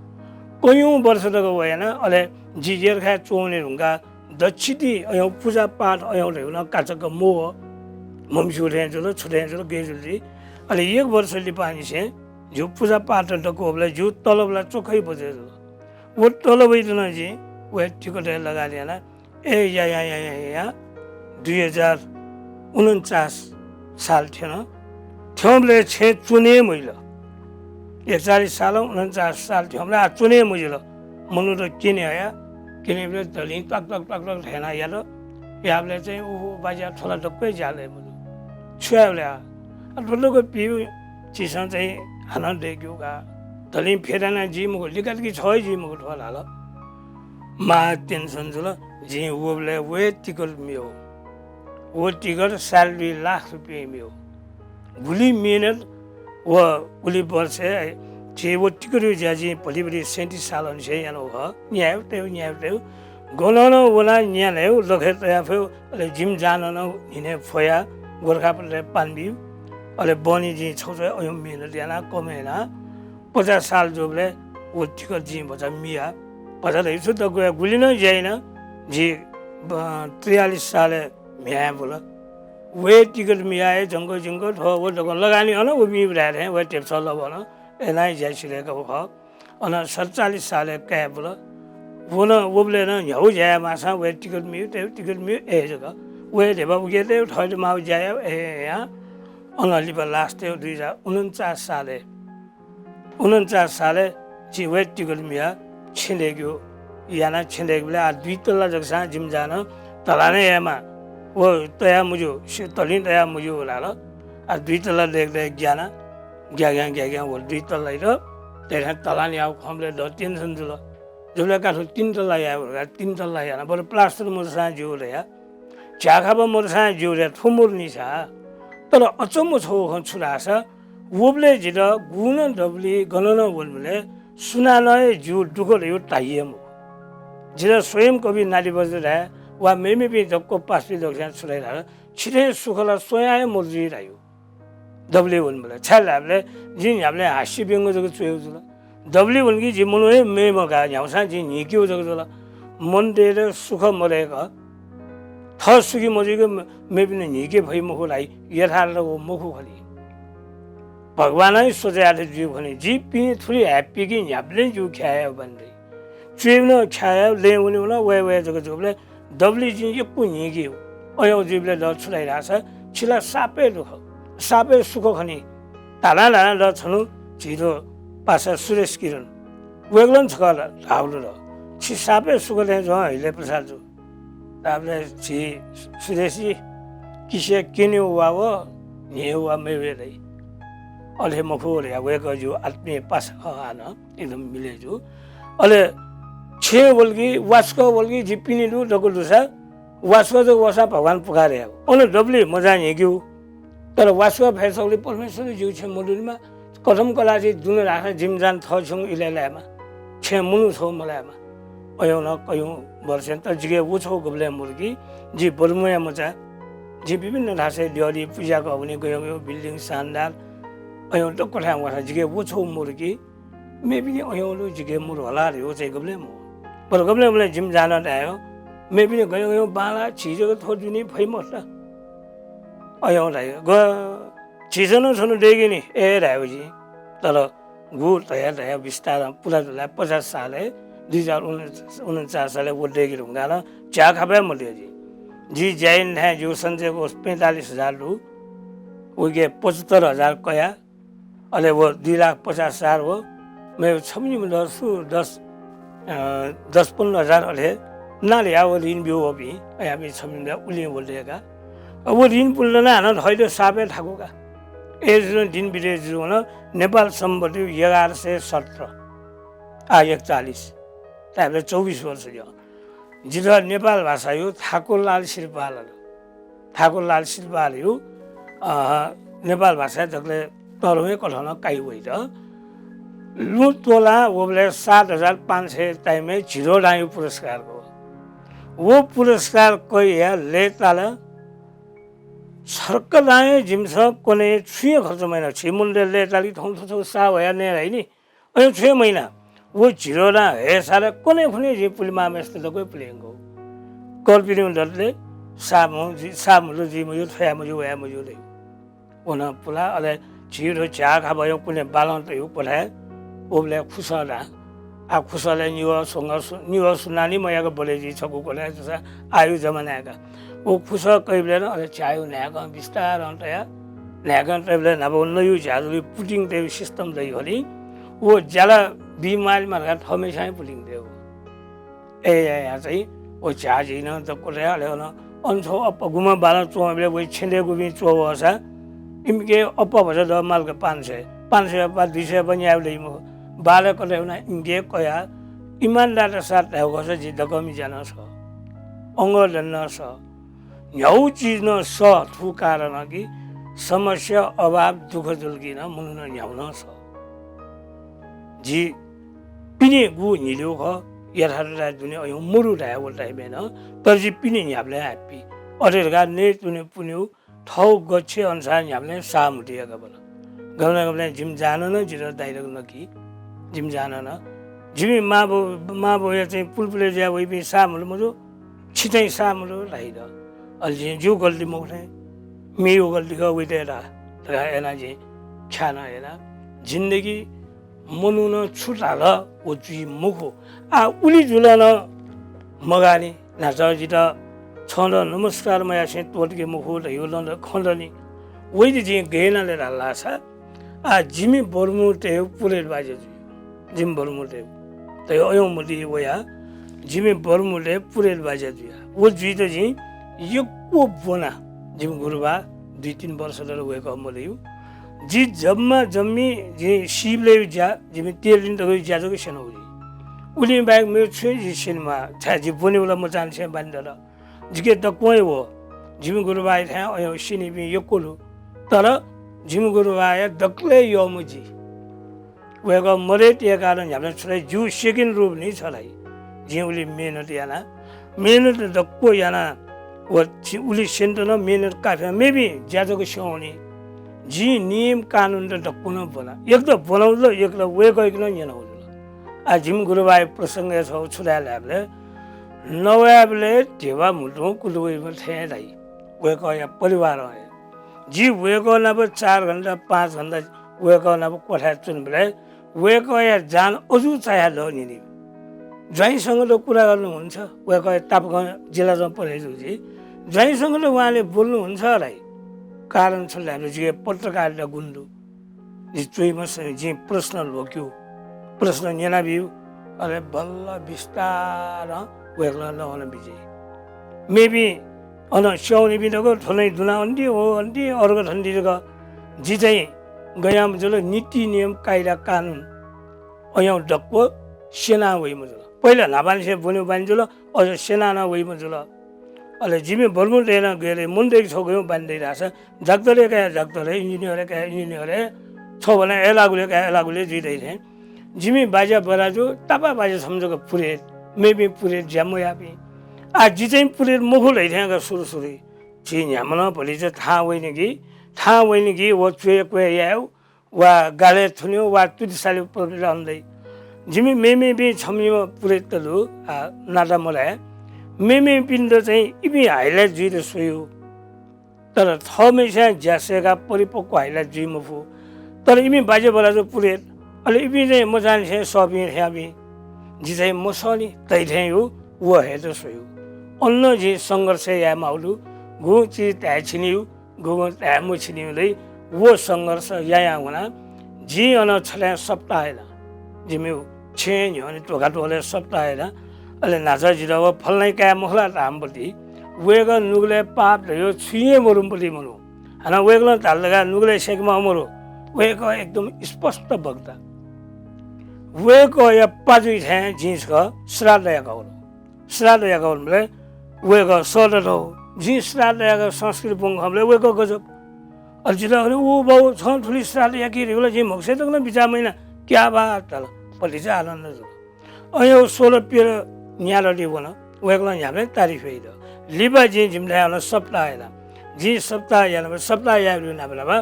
कयौँ वर्ष तक व याना। अले जि जेलखाय् च्वने धुंकाः दच्छि ति अय्‌नं पुजा पाठ अय्‌नं धइगु नं काचाक्क मवः। म्हमस्यू थें जुल, छु थें जुल, गय् जुल जुइ। अले एक वर्ष लिपांनिसें जिगु पुजा पाठ दक्व वःबलय् जिगु तलब ला चोखइ बचय् जुल। व तलबयात नं जिं व टिकटय् लगानी याना। अय् या, या, या, या, या, दुई हजार उनन्चास साल थ्यन। थ्यंबलय् छेँ च्वने हे मजिल। एकचालिस सालं उनन्चास साल थ्यंबलय् आ च्वने हे मजिल। मनूत क्यने हया, क्यनेबलय् धलिं त्वाक, त्वाक, त्वाक, त्वाक धयानाः यात। याःबलय् चाहिँ, "ओहो, बाज्या, थ्व ला दक्व हे ज्यालय् मजू। छु यायेबलय् आ? आ, थ्व दक्व पिउ, झीसं चाहिँ हानं दय्‌केगु का। धलिं फेदाना जुइ मखु, लिकातकि छगः हे जुइ मखु थ्व" धाल। महा tension जुल। जिं वःबलय् व हे टिकट मियाव। व टिकट साढे दुई लाख रुपियाँ मियाव। गुलि मेहनत व गुलि वर्षय् झी व टिकटया ज्या जिं भतिभति सैँतिस सालंनिसें यानागु खः। न्यायेगु तयेगु, न्यायेगु तयेगु। गनं नं वनाः न्यानाः लखय् तया फयेगु, अले जिमि जानं नं न्हिनय् फ्वयाः गोरखापत्रय् पान बिउ। अले बहनी जिं छगू छगू अय्‌नं मेहनत यानाः कमय् यानाः पचास साल जूबलय् व टिकट जिं भचा मिया। भचा धइगु छु दक्व हे गुलि नं ज्या याना। जि, अ, त्रियालिस सालय् म्ह्याय् बुल। व हे टिकट मियाः हे झंक झिंक थ्व व दक्व लगानी अन व मिउ धाये थें व हे टेप्सः लबः अन यानाः ज्या सिधय्‌कागु खः। अन सतचालिस सालय् काय् बुल। व नं, वबलय् नं न्ह्यागु ज्या याये माःसां व हे टिकट मिउ, तयेगु टिकट मिउ, अय् जक। व हे ध्यबा उके तयेगु, थःत माःगु ज्या यायेगु, अय् यायां अन लिपा last-य् दुई हजार उनन्चास सालय् उनन्चास सालय् जिं व हे टिकट मियाः छेँ दय्‌केगु याना। छेँ दय्‌केबलय् आ दुई तल्ला जकसां जिमि जानं धलान यायेमाः, व तया मज्यू, सि-, धलिं तया मज्यू धाल। आ दुई तल्ला दय्‌के दय्‌के ग्याना। ग्याग्यां ग्याग्यां व दुई तल्लायात तयेथें धलान याःगु खंबलय् दक्व tension जुल। जुबलय् का थ्व तीन तल्ला याये धकाः तीन तल्ला याना। बरु plaster मजूसां ज्यू धया। झ्याःखापा मदुसां ज्यू धया थ्व मदुनि सा। तर अचम्म छगू खँ छु धाःसा, वबलय् जितः गुगुं नं दबुलिइ गनं नं वनेबलय् सुनानं हे जिगु दुःख धइगु धाइ हे मखु। जितः स्वयं कवि नातिबज्र धाये वा मेमेपिं दक्व पासापिं दक्वसिनं छु धाइ धाःसा, छिथें सुख ला स्वयां हे मदु जुइ धाइगु। दबुलिइ वनेबलय्, छाय् धाःबलय् जिं न्ह्याबलें हास्य व्यंग्य जक च्वयेगु जुल। दबुलिइ वंकि जि मनू हे मेम्ह का, न्ह्यागुसां जिं न्हीकेगु जक जुल। मनूतय्‌त सुख मदय्‌क थः सुखी मजुइक मे-, मेपिन्त न्हीके फइ मखु धाइ, यथार्थ व मखु खनी। भगवानं हे सोचे याःथें जुइगु खनी। जि पिने थुलि happy कि न्ह्याबलें जिगु ख्याय् यायेगु बानी दइ। च्वयेबलय् ख्याय् यायेगु, लँय् वनेबलय् वये वये जक जूबलय् दबुलिइ जिं यक्व न्हीकेगु। अय्‌नं जुइबलय् द छु धाइ धाःसा, छि ला सापय् दुःख, सापय् सुख खनी। धाधां धाधां द छन्हु झी थ्व पासा सुरेश किरण, वय्‌कलं छकः ला धाःगु दु द, छि सापय् सुख थें च्वं हिले प्रसाद जु। धाःबलय् झी सुरेशजी किसिया क्यनेगु वा व न्ह्यःगु वा मेगु हे दइ। अथे मखु धया वय्‌कः जिगु आत्मीय पासा खः हानं। एकदम मिले जू। अले छेँ वल कि, वासुका वल कि, जि पिने दु, दक्व दुसा, वासुका जक वःसां भगवान पुकार यायेगु। अन दबुलिइ मचां न्हीकेगु। तर वासुका फय् सकलें परमेश्वरं जिगु छेँ मदुनेमा, कथं कलाः जि दुन धाःसां जिमि जान थः छेँय् इलय् लायेमा। छेँय् मनू छगू मलायेमा। अय्‌नं कयौं वर्षय्, तर जिके व छगू गबलें मदु कि, जि बर्मुया मचा, जि विभिन्न थासय् द्यःलिइ पुजा कःबलय् गय् गय् building शानदार, अय्‌नं दक्व थाय् वःसां जिके व छगू मदु कि, मेपिनि अय्‌नं जिके मदु हला धइगु चाहिँ गबलें मदु। बरु गबलें गबलें जिमि जानं धायेगु, मेपिनि गय् गय् बांलाः, झी जक थ्व दुने फइ मखुत। अय्‌नं धाइ, ग, झीसं नं छन्हु दय्‌के नि, ए धायेगु जिं। तर गु धया धया बिस्तारं पुरा जुल। पचास सालय्, दुई हजार उनन्चास सालय् व दय्‌के धुंकाः नं झ्याःखापा हे मदया जि। जि ज्या यानाथाय् जिगु सञ्चय कोष पैंतालिस हजार दु, उके पचहत्तर हजार कया, अले व दुई लाख पचास हजार व, मेगु छम्ह निम्ह दस, दस, अ, दस पन्ध्र हजार अले नाले या व ऋण ब्यू वःपिं, अयापिं छम्ह निम्ह उलिं व दय्‌का। अ, व ऋण पुले नं हानं थःत सापय् थाकु का। अय्‌जुं नं दिन बिते जुल, नेपाल सम्बत एघार सय सत्र, आ, एकचालिस, धायेबलय् चौबिस वर्ष जुल। जितः नेपाल भाषायु ठाकुरलाल श्रीपाल, ठाकुरलाल श्रीपालयु, अ, नेपाल भाषाय् दकलय् तःधंगु कथं नं काइ वइत। लुँ त्वलाः वःबलय् सात हजार पाँच सय time-य् झिरो दांयु पुरस्कार कः। व पुरस्कार कयाः लय्ताल। छर्क दां हे जिमिसं कन्हय् छुं हे खर्च मयाना। छि मनूतय् लय्ताल कि थौं थ्व छगू साः हयाः नये धाइ नि। अय् छुं हे मयाना। व झिरो दां हयेसालय् कन्हय् खुन्हु जिं पुलेमाःम्हेसित दक्व हे पुले यंकू। कर्पिनिगु दतले साः मजू, साः मजू, जुइ मज्यू, थ्व याये मज्यू, व याये मज्यू धइगु। व नं पुला, अले झिरो झ्याः खापा यंकूगुलिं बालं तइगु क्वथाय् उबलय् खुसः दां। आ, खुसलय् निवः स्वंगः सु-, निवः सुनानं मयाक बलय् जुइ छकू क्वथाय् जूसा आःयु जमानाय् का। व खुसः कइबलय् नं अले झ्याःयु न्हाय्कं बिस्तारं तयाः, न्हाय्कं तइबलय् न्हापा व नयु झ्याः जुलिइ putting तयेगु system दइ खनी। व ज्याला बी म्वाःलेमा धकाः थःम्हेस्यां हे putting तयेगु। अय् यायां चाहिँ व झ्याः जुइ नं दक्व तयाः, अले अन, अन छगू अप्पा गुम्ह बालं च्वंबलय् वइ छेँ दय् गुपिं च्वः वःसा इमिके अप्पा भचा दः माल का पाँच सय, पाँच सय अप्पा, दुई सय अप्पा न्यायेगु दइ मखु। बालय् कतः वनाः इमिके कयाः इमानदारता साथ धायेगु खःसा जि दकःमि ज्या नं सः, अंगः दन नं सः, न्ह्यागु चिज नं सः। थुगु कारणं कि समस्या, अभाव, दुःख जुल कि नं मनू नं न्ह्यागु नं सः। जि पिने गु न्हिलिगु खः, यथार्थताय् दुने अय् मरु धाये व time-य् नं, तर जि पिने न्ह्याबलें हे पि। अथे धकाः नयेत्वने पुन्यु थःगु गच्छे अनुसार न्ह्याबलें साः म्हुतु याका बल। गबलें गबलें जिमि जानं नं जितः direct नकी। जिमि जानं नं जिमि मांबौ, मांबौया चाहिँ पुलपुले जुया वइपिं साः म्हुतु मजू, छि चाहिँ साः म्हुतु धाइ द। अले जिं जिगु गल्ती मखु थें, मेगु गल्ती खः, वइत हे धा धकाः यानाः जिं ख्यालं याना। जिन्दगी मनुखं छु धाल व जुइ मखु। आ, उलि जुल नं मगानि, न्हाचः जितः छं नं नमस्कार मयासें त्वःतके मखु धइगु नं खँ दनि। वइत जिं गय् याना ले धाल धाःसा, आ, जिमि बर्मूतय् पुरेत बाज्या जुइ। जिमि बर्मूतय् तय् अय् मति वया, जिमि बर्मूतय् पुरेत बाज्या जुया। व जुइत जिं यक्व ब्वना। जिमि गुरुबा दुई तीन वर्ष दत वय्कः मदयु। जि जम्मा जम्मी जिं सीबलय् ज्या, जिमि तेलिन तक ज्या जक स्यनागु जुइ। उलिं बाहेक मेगु छुं हे जि स्यनेमाः, छाय् जि ब्वनेगु ला मचांनिसें बानी दत। जिके दक्वं हे वः। जिमि गुरुबाया थाय् अय् स्यनीपिं यक्व दु। तर जिमि गुरुबाया दकलय् यःम्ह जि। वय्कः मदय् तय्काः नं न्ह्याबलें छु धाइ, जिगु second रूप नि छ धाइ। जिं उलि मेहनत याना, मेहनत दक्व याना, व छि उलि स्यनेत नं मेहनत काफिया, मेपिं ज्या जक स्यंवनी। जिं नियम कानुनत दक्व नं ब्वना। एक त ब्वनागु जुल, एक त वय्कःयाके नं न्यनागु जुल। आ, जिमि गुरुबाया प्रसंगय् छगू छु धाये धायेबलय् नवायेबलय् ध्यबा म्हुतुं कुतुं वइम्ह थें धाइ। वय्कःया परिवारं हे। जि वय्कः नाप चार घण्टा, पाँच घण्टा वय्कः नाप क्वथाय् च्वनेबलय् वय्कःया जान अजू चायाः लःनिनि। ज्वाइँसँग त कुरा गर्नुहुन्छ, वय्कःया तापाकं जिलाजं परे जू जि। ज्वाइँसँग त उहाँले बोल्नुहुन्छ धाइ। कारण छु धायेबलय् जिके पत्रकारिता गुण दु। जि च्वइम्ह स-, जिं प्रश्न ल्ह्वक्यु, प्रश्न न्यनाबिउ, अले बल्ल बिस्तारं वय्कलं नवाना बिज्याइ। मेपिं अन स्यंवनीपिं दक्व थन दुना वंति, व वंति, अर्क थंति दक्व। जि चाहिँ गय् याःम्ह जुल, नीति नियम कायदा कानुन अय् दक्व स्यना वइम्ह जुल। पहिला न्हापांनिसें ब्वनेगु बानी जुल, अझ स्यना नं वइम्ह जुल। अले जिमि बर्मूतय् नं गय् याये, मनूतय्के छगू गय् यायेगु बानी दइ धाःसा डाक्टरया काय् डाक्टर हे, इन्जिनियरया काय् इन्जिनियर हे, छगू भनं अय्लाःगुलिइ काय् अय्लाःगुलिइ जुइ धाइ थें। जिमि बाज्या बराजु, तापाःबाज्या छम्ह जक पुरेत, मेपिं पुरेत ज्या मयाःपिं। आ, जि चाहिँ पुरेत मखु धाइ थें का सुरु सुरुइ। झी न्ह्याम्हं भतिचा थाहां वइनिगि, थाहां वइनिगि व च्वय् क्वय् यायेगु, वा गालय् थुनेगु, वा तुतिसालय् प्रवेश याना दइ। जिमि मेमेपिं छम्ह निम्ह पुरेत दु, आ, नाता मधाये। मेमेपिन्त चाहिँ इपिं highlight जुइत स्वयेगु। तर थःम्हेस्यां ज्या सय्काः परिपक्व highlight जुइ मफु। तर इमि बाज्या बराजु पुरेत, अले इपिं चाहिँ मचांनिसें सःपिं थें याःपिं। जि चाहिँ मसःनि, तइ थें यु, व हयेत स्वयेगु। अन जिं संघर्ष याये माःगु दु, गुगुं चिज धाये छिनिगु, गुगुं धाये मछिनिगु दइ, व संघर्ष यायां वना। जिं अन छथाय् सप्ताह याना। जिमिगु छेँय् न्ह्यःने ध्वाखा त्वःलय् सप्ताह याना। अले न्हाचः जितः व फलानाया काय् मखु ला धाःम्ह पति, वय्कः नुगलय् पाप धयागु छुं हे मदुम्ह पति मनू। हानं वय्कलं धाल धकाः नुगलय् स्यंकेमाःम्ह मदु। वय्कः एकदम स्पष्ट वक्ता। वय्कःया पाजुइ थाय् जिं छकः श्राद्ध याकागु दु। श्राद्ध याका वंबलय् वय्‌कः सःता थ्व। जिं श्राद्ध याका संस्कृति ब्वंका खंबलय् वय्‌कः गजब। अले जितः खनी, "ओ बाउ, छं थुलि श्राद्ध याकी धइगु ला जिं म्हगसय् तक नं बिचाः मयाना।" क्या बात धाल। भतिचा आनन्द जुल। अय्‌नं सोह्र प्यदँ न्यादँ वन। वय्‌कलं न्ह्याबलें तारिफ याइ। लिपा जिं जिमिथाय् अन सप्ताह याना। जिं सप्ताह यानाबलय् सप्ताह यायेगु नापनापं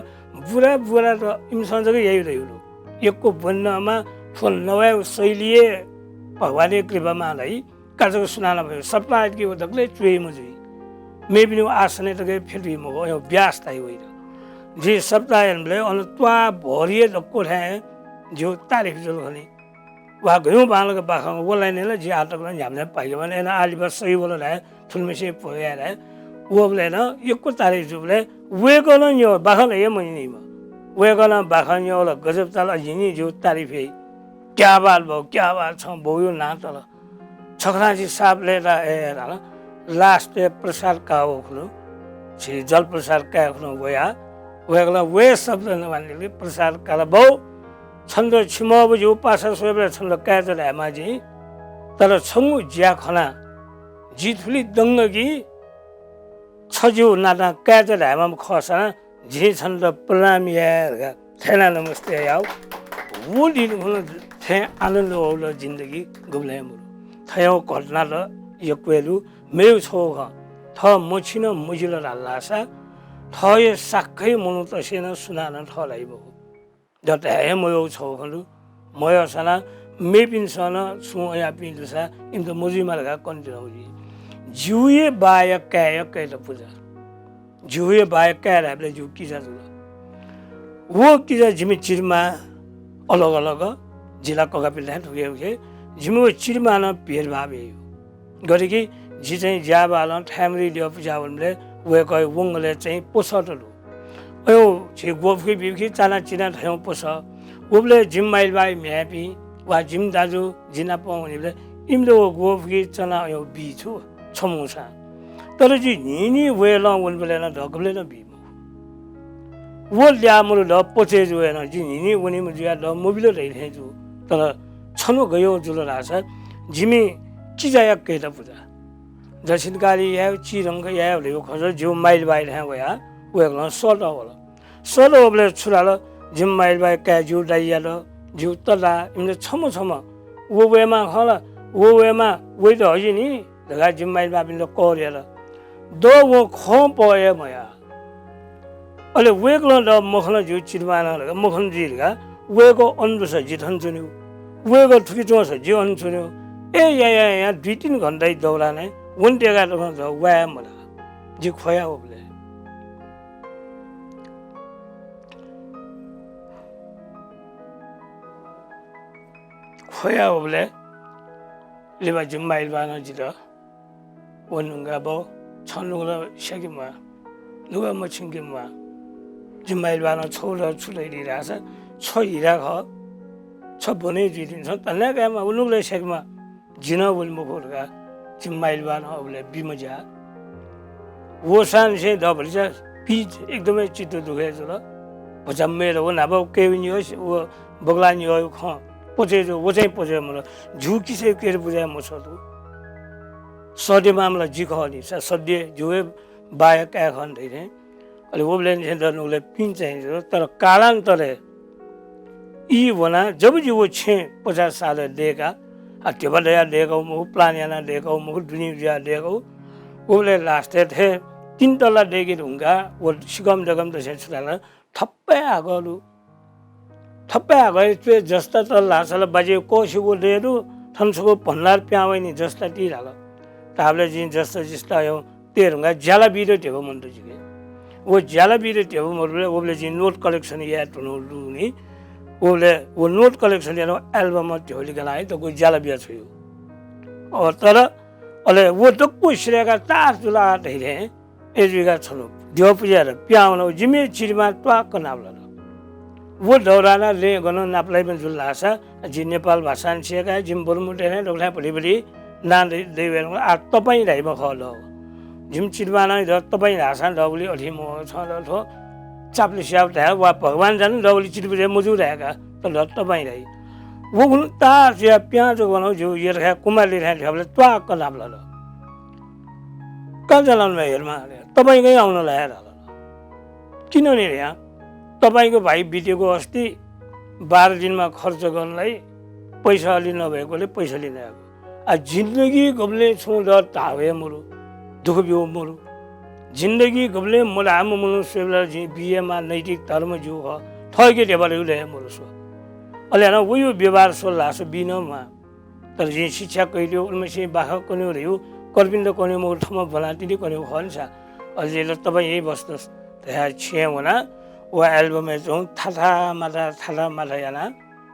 बुरा बुरात इमिसं जक याइ धइगु। यक्व ब्वनेमाः, थ्व नवायेगु शैली हे भगवानया कृपा मां धाइ। का जक सुनानं भ्वय् सप्ताह यात कि व दकलय् च्वय् मजुइ। मेपिनिगु आसनय् तक हे फ्यतुइ मखु, अय्‌नं ब्यास धाइ वइत। जिं सप्ताह यानाबलय् अन त्वाः भरि हे दक्व थाय् जिगु तारिफ जुल खनी। वा गय्‌गु बांलाक बाखं व लाइनय् ला जि आः तक नं न्ह्याबलें पाइके मानि, अय्‌नं आः लिपा सही वल धाये, थुलिमछि हे पौ याये धाये। वःबलय् नं यक्व तारिफ जूबलय् वय्‌कलं न्यं, बाखं धयागु मन्यनीम्ह। वय्‌कलं बाखं न्यंवल, गजब ताल, अझ नं जिगु तारिफ याइ। क्या बात बाउ, क्या बात, छं बाउयागु नां तल। छकः जि साप लय्‌ता, ए, धाल। लास्टय् प्रसाद काः वःखुन्हु, झी जल प्रसाद कायेखुन्हु वयाः वय्‌कलं व हे शब्द नवानादिल, प्रसाद काल, बाउ, छन्त छिमि अबुयागु पासा स्वयेबलय् छन्त काय्‌चा धायेमाः जिं, तर छंगु ज्या खनाः जि थुलि दंग कि छ जिगु नातां काय्‌चा धायेमाःम्ह खःसां जिं छन्त प्रणाम याये धकाः थथे यानाः नमस्ते याः। व दिं खुन्हु थें आनन्द वःगु जिन्दगी गुबलें मदु। थज्याःगु घटनात यक्व हे दु। मेगु छगू खँ, थः मछिं नं मजिल धाल धाःसा थः हे साख्खै मनूतय्‌सं नं सुनानं थः धाइ मखु। द धाये हे मयःगु छगू खँ दु। मयःसां नं मेपिन्सं नं छुं अयापिं दुसा इमित मजुइमा धकाः कन्हय् जुइ। जिगु हे बाया काय्‌या कय्‌ता पुजा। जिगु हे बाया काय् धायेबलय् जिगु किजा जुल। व किजा जिमि चिरिमां अलग अलग, जि ला ककापिन्थाय् थुखे उखे, जिमि व चिरिमां नं भेदभाव याइ। गथे कि जि चाहिँ ज्याबालं थाय्‌मदुइ लिपा पुजा वंबलय् वय्‌कःया वंगलय् चाहिँ पसःत दु। अय्‌नं झी ग्वःफुके बिफुके चाना चिना थज्याःगु पसः। वःबलय् जिमि माइलाबाया म्ह्याय्‌पिं वा जिमि दाजु जि नाप वनीबलय् इमित व ग्वःफुके चना अय्‌नं बी छु छम्हसां। तर जि न्हिं न्हिं वये लं वनीबलय् नं द गबलें नं बी मखु। व ल्याः मदु, द पचय् जू हे नं, जि न्हिं न्हिं वनीम्ह जुयाः द मबिल धइ थें जू। तर छन्हु गय् जुल धाःसा जिमि किजाया कय्‌ता पुजा। दक्षिणकाली यायेगु, चिधंक यायेगु धइगु खँ जुल। जिगु माइलाबायाथाय् वयाः वय्‌कलं सःतः वल। सःतः वःबलय् छु धाल, जिमि माइलाबाया काय् जिगु दाइयात, जिगु ततायात, इमित छम्ह छम्ह व वयेमाः खः ला, व वयेमाः, वइत हजि नि धकाः जिमि माइलाबापिन्त कःर यात। द वं खं पः हे मयाः। अले वय्‌कलं द मखन, जिगु चिरिमां नं धकाः मखन जुइ धकाः वय्‌कः अन दुसा जि थन च्वनेगु, वय्‌कः थुखे च्वंसा जि अन च्वनेगु। ए या या या, दुई तीन घण्टाया दौरानय् वने तय्‌काः तकं द वा हे मधाः। जि ख्वया वःबलय् ख्वया वःबलय् लिपा जिमि माइलाबां जितः व नुगः, बाउ, छं नुगः ला स्याके म्वाः, नुगः मछिंके म्वाः। जिमि माइलाबां छगू ला छु धयादी धाःसा, छ हिरा खः, छ ब्वने जुइ तिनि, छं तन्ना काये म्वाः, व नुगः ला स्याके म्वाः, जि नं वने मखु धकाः जिमि माइलाबां अबलय् बी मज्याः। वःसांनिसें द भतिचा पीच एकदमै चित्त दुःख हे जुल। भचा मेर व न्हापा कय्‌वि निगः, व बगलाः निगःया खँ पचय् जू, व चाहिँ पचय् मदु। जिगु किजाया कय्‌ता पुजा याये मछ्वः तु। सःतेमाःम्ह ला जि खः नि, सा सद्य जिगु हे बाया काय् खः नि धइथें। अले वःबलय्‌निसें द नुगलय् पिं चाहिँ जुल। तर कालान्तरय् ई वनाः जब जि व छेँ पचास सालय् दय्‌का, आ, धिबा दयाः दय्‌कागु मखु, plan यानाः दय्‌कागु मखु, दुने जुयाः दय्‌कागु। वःबलय् last-य् थें तीन तल्ला दय्‌के धुंकाः व सिकं दकं दसें छु धाल, थप्पा हे हाकः दु। थप्पा हे हाकः हे च्वय् जस्ता तल धाःसा ला बाज्याया कःसिगु दये दु, थन छकू भन्दार पिहां वइ नि जस्ता ति धाल। धाःबलय् जिं जस्ता जिस्ता हयां तये धुंकाः ज्याला बीत धिबा मन्त जिके। व ज्याला बीत धिबा मरुबलय् वःबलय् जिं note collection याये धुन लुनि। वःबलय् व note collection यानाः album-य् धिबा लिकाना हे दक्व ज्याला बिया छ्वयु। अ, तर अले व दक्व सिधय्‌काः तास जुल धइथें अय् जुइकाः छन्हु धिबा पुजा यात पिहां वन। व जिमि चिरिमां त्वाक्क नापलात। व दौरानं लँय् गनं नापलाइम्ह जुल धाःसा जि नेपाल भाषां नं स्यंकाः जिमि बरुमुते नं दकलय् भतिभति नां दइ, दइ वयेधुंकल। आः तपाईं धाइम्ह खः द। जिमि चिरिमां नं द तपाईं धाःसां दबुली अथे मखु, छं द थ्व चापलि स्याप धाये वा भगवान जाने दबुली चित्त बुझे मजू धायेका, तर द तपाईं धाइ। व हुन तास या प्याज वन जो ये रखा कुमार ले रखा ध्याबले त्वा कनाबला। का जलन में हेरमा, तपाईंकै आउन लाया धाल। किन नि रे, तपाईँको भाइ बितेको अस्ति, बाह्र दिनमा खर्च गर्नलाई पैसा अलि नभएकोले पैसा लिन आएको। आ, जिन्दगी गबले छुं द धावे मरु, दुःख बिउ मरु। जिन्दगी गबले मलाम मनु सेवला जि बियेमा नैतिक धर्म ज्यू ह, थयके देवालयु ले मरु स्व। अले हानं वयु व्यवहार स्व लास बिन मा। तर जिं शिक्षा कैल्यो, उनमें बाखा कन्यो रह्यो, कर्पिन्द कन्यो मगु थमा भला तिनि कन्यो खन सा। अले ल तपाईं यही बस्दस। तया छे वना, व album ए चुं थाथा माथा, थाथा माथा याना,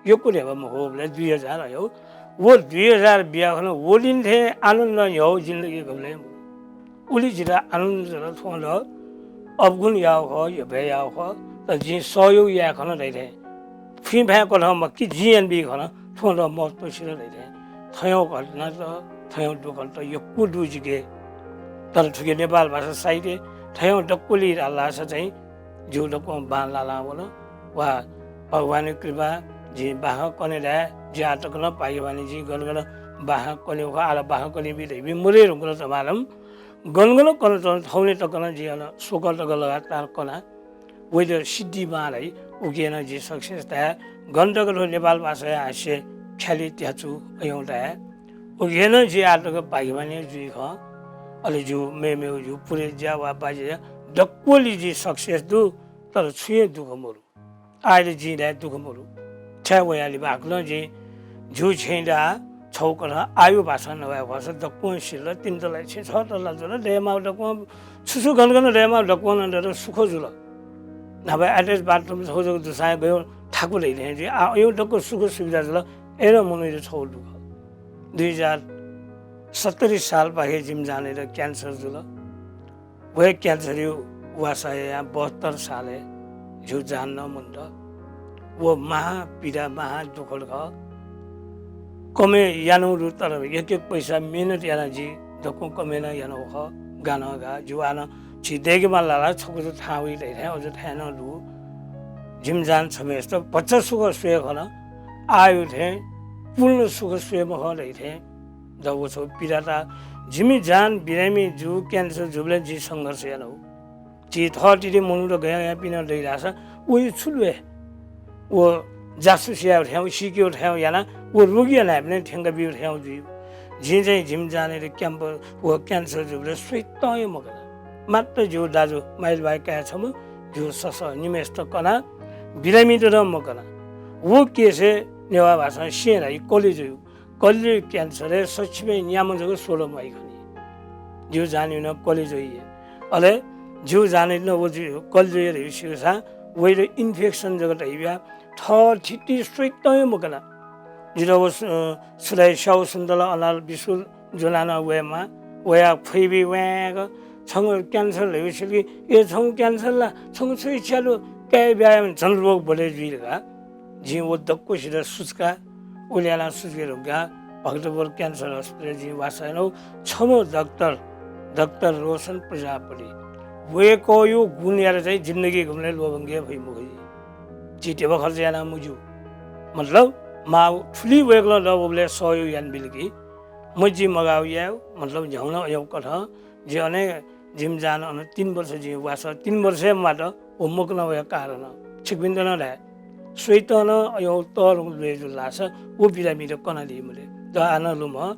यक्व ढेबा मखु, बले दुई हजार अयो। व दुई हजार बिया खन, वलिन थे आनन्द न्ह्यौ जिन्दगी गबले। उलि जिला आनन्द जल थोंल, अवगुण याव ख, यभ्या याव ख, त जिं सहयोग या खन दैथे। फुइँ भाय् कथं मक्की जिं यान बी खन, थोंल महत्व सिल दैथे। थयौ घटना त, थयौ दुःख त यक्व दु जिके। तर थुके नेपाल भाषा साहित्य, थयौ दक्वली लासा चाहिँ, ज्यू दक्वं बांलाला वन। वा भगवान कृपा, जि बाखा कने धाये, जि आतक न पाइवानी जि गन गन बाखा कने ख, आला बाखा कने बी धैबी मुरे रुंगल तमालम। गन गन कन तन थौने तक न जि अन सोक तक लगातार कना। वैद सिद्धि बां धाइ, उके न जि success धाये। गन तक थो नेपाल भाषा या हास्य ख्याली त्याचु अयौ धाये। उके न जि आतक पाइवानी जुइ ख। अले ज्यू मेमेउ ज्यू पुरे ज्या वा बाजे ज्या दक्वली जि success दु। तर छुये दुःख मरु। आइले जिं धाये दुःख मरु। छाय् वयालि बाकलं जिं ज्यू छें दा छौ कथं आयु भाषा नवाये भरोसा दक्वं सिल तिन तला छें छ तला जुल दयमाउ दक्वं सुसु गन गन दयमाउ दक्वं न दर सुख जुल। न्हापा attach bathroom छौ जक दुसां गयो ठाकु धैले जिं आ अयु दक्व सुख सुविधा जुल। एर मनुइले छौ दुःख। दुई हजार सत्तरी साल पाखे जिम जाने र cancer जुल। वय् cancer यु वासा यायां बहत्तर सालय् ज्यू जान न मुन्त। व महा पीडा, महा दुःख खः। कमय् यानु रु तर एक एक पैसा मेहनत याना जि दक्व कमय् न यानु खः। गान गा ज्यू आन झी देगेमा लाला छकु जु थां वइ धैथें अझ थाय् न दु। जिम जान छमेस्त भचा सुख स्वये खन। आयु थें पूर्ण सुख स्वये मखं धैथें। द व छौ पीडा ता जिमि जान बिरामी जु cancer जुबले जि संघर्ष यानु। जि थः तिथि मनूत गया गया पिना दइ धाःसा वयु छु ल्वय्। व जासुस यायु थें, सिकेयु थें याना व रोगी यानाय् पनि थ्यंका बियु थें जुइ। जिं चाहिँ जिम जाने रे camp व cancer जुबले स्वइतं हे मकना। मात्र ज्यू दाजु माइल भाइ काय् छम्ह ज्यू सस निमेष त कना बिरामी त मकना। व केसे नेवा भाषा सें धाइ कलेजयु। कलेजयु cancer हे सच्छि न्याम्ह जक सोल माइ खनी। ज्यू जाने न कलेजयु हे। अले ज्यू जाने न व ज्यू कलेजयु रे सिकसा वइले infection जक धाइ ब्या थः थिति स्वइतं हे मकना। जितः व सु-, सुलाइ स्याउ सुन्तला अनाल बिसुल ज्वनाना वयेमा, वया फैबी वय्क छंगु cancer ल्हयु सिलकी, ए छंगु cancer ला, छंगु छुइ च्यालु, काय् ब्यायाम झन रोग बले जुइ धकाः। जिं व दक्वसित सुचका, उल्याना सुचके धुंका भक्तपुर cancer hospital जिं वासा यानु छम्ह डाक्टर, डाक्टर रोशन प्रजापति। वय्कःयु गुण यात चाहिँ जिन्दगी गुमले लोभंगे भइ मखु। जि ध्यबा खर्च याना मुजु। मतलब, माउ थुलि वय्कलं द वबले सहयोग यान बिलकी। मजि मगाउ यायु, मतलब, झ्याउन अयौ कथं, जि अने जिम जान अन तीन वर्ष जि वास, तीन वर्ष मात व मकन वया कारण। छिकपिन्त न धाये, स्वइतं न अयौ तर ल्वय् जुल लास, व बिरामीत कना दी मले। द आन लुम,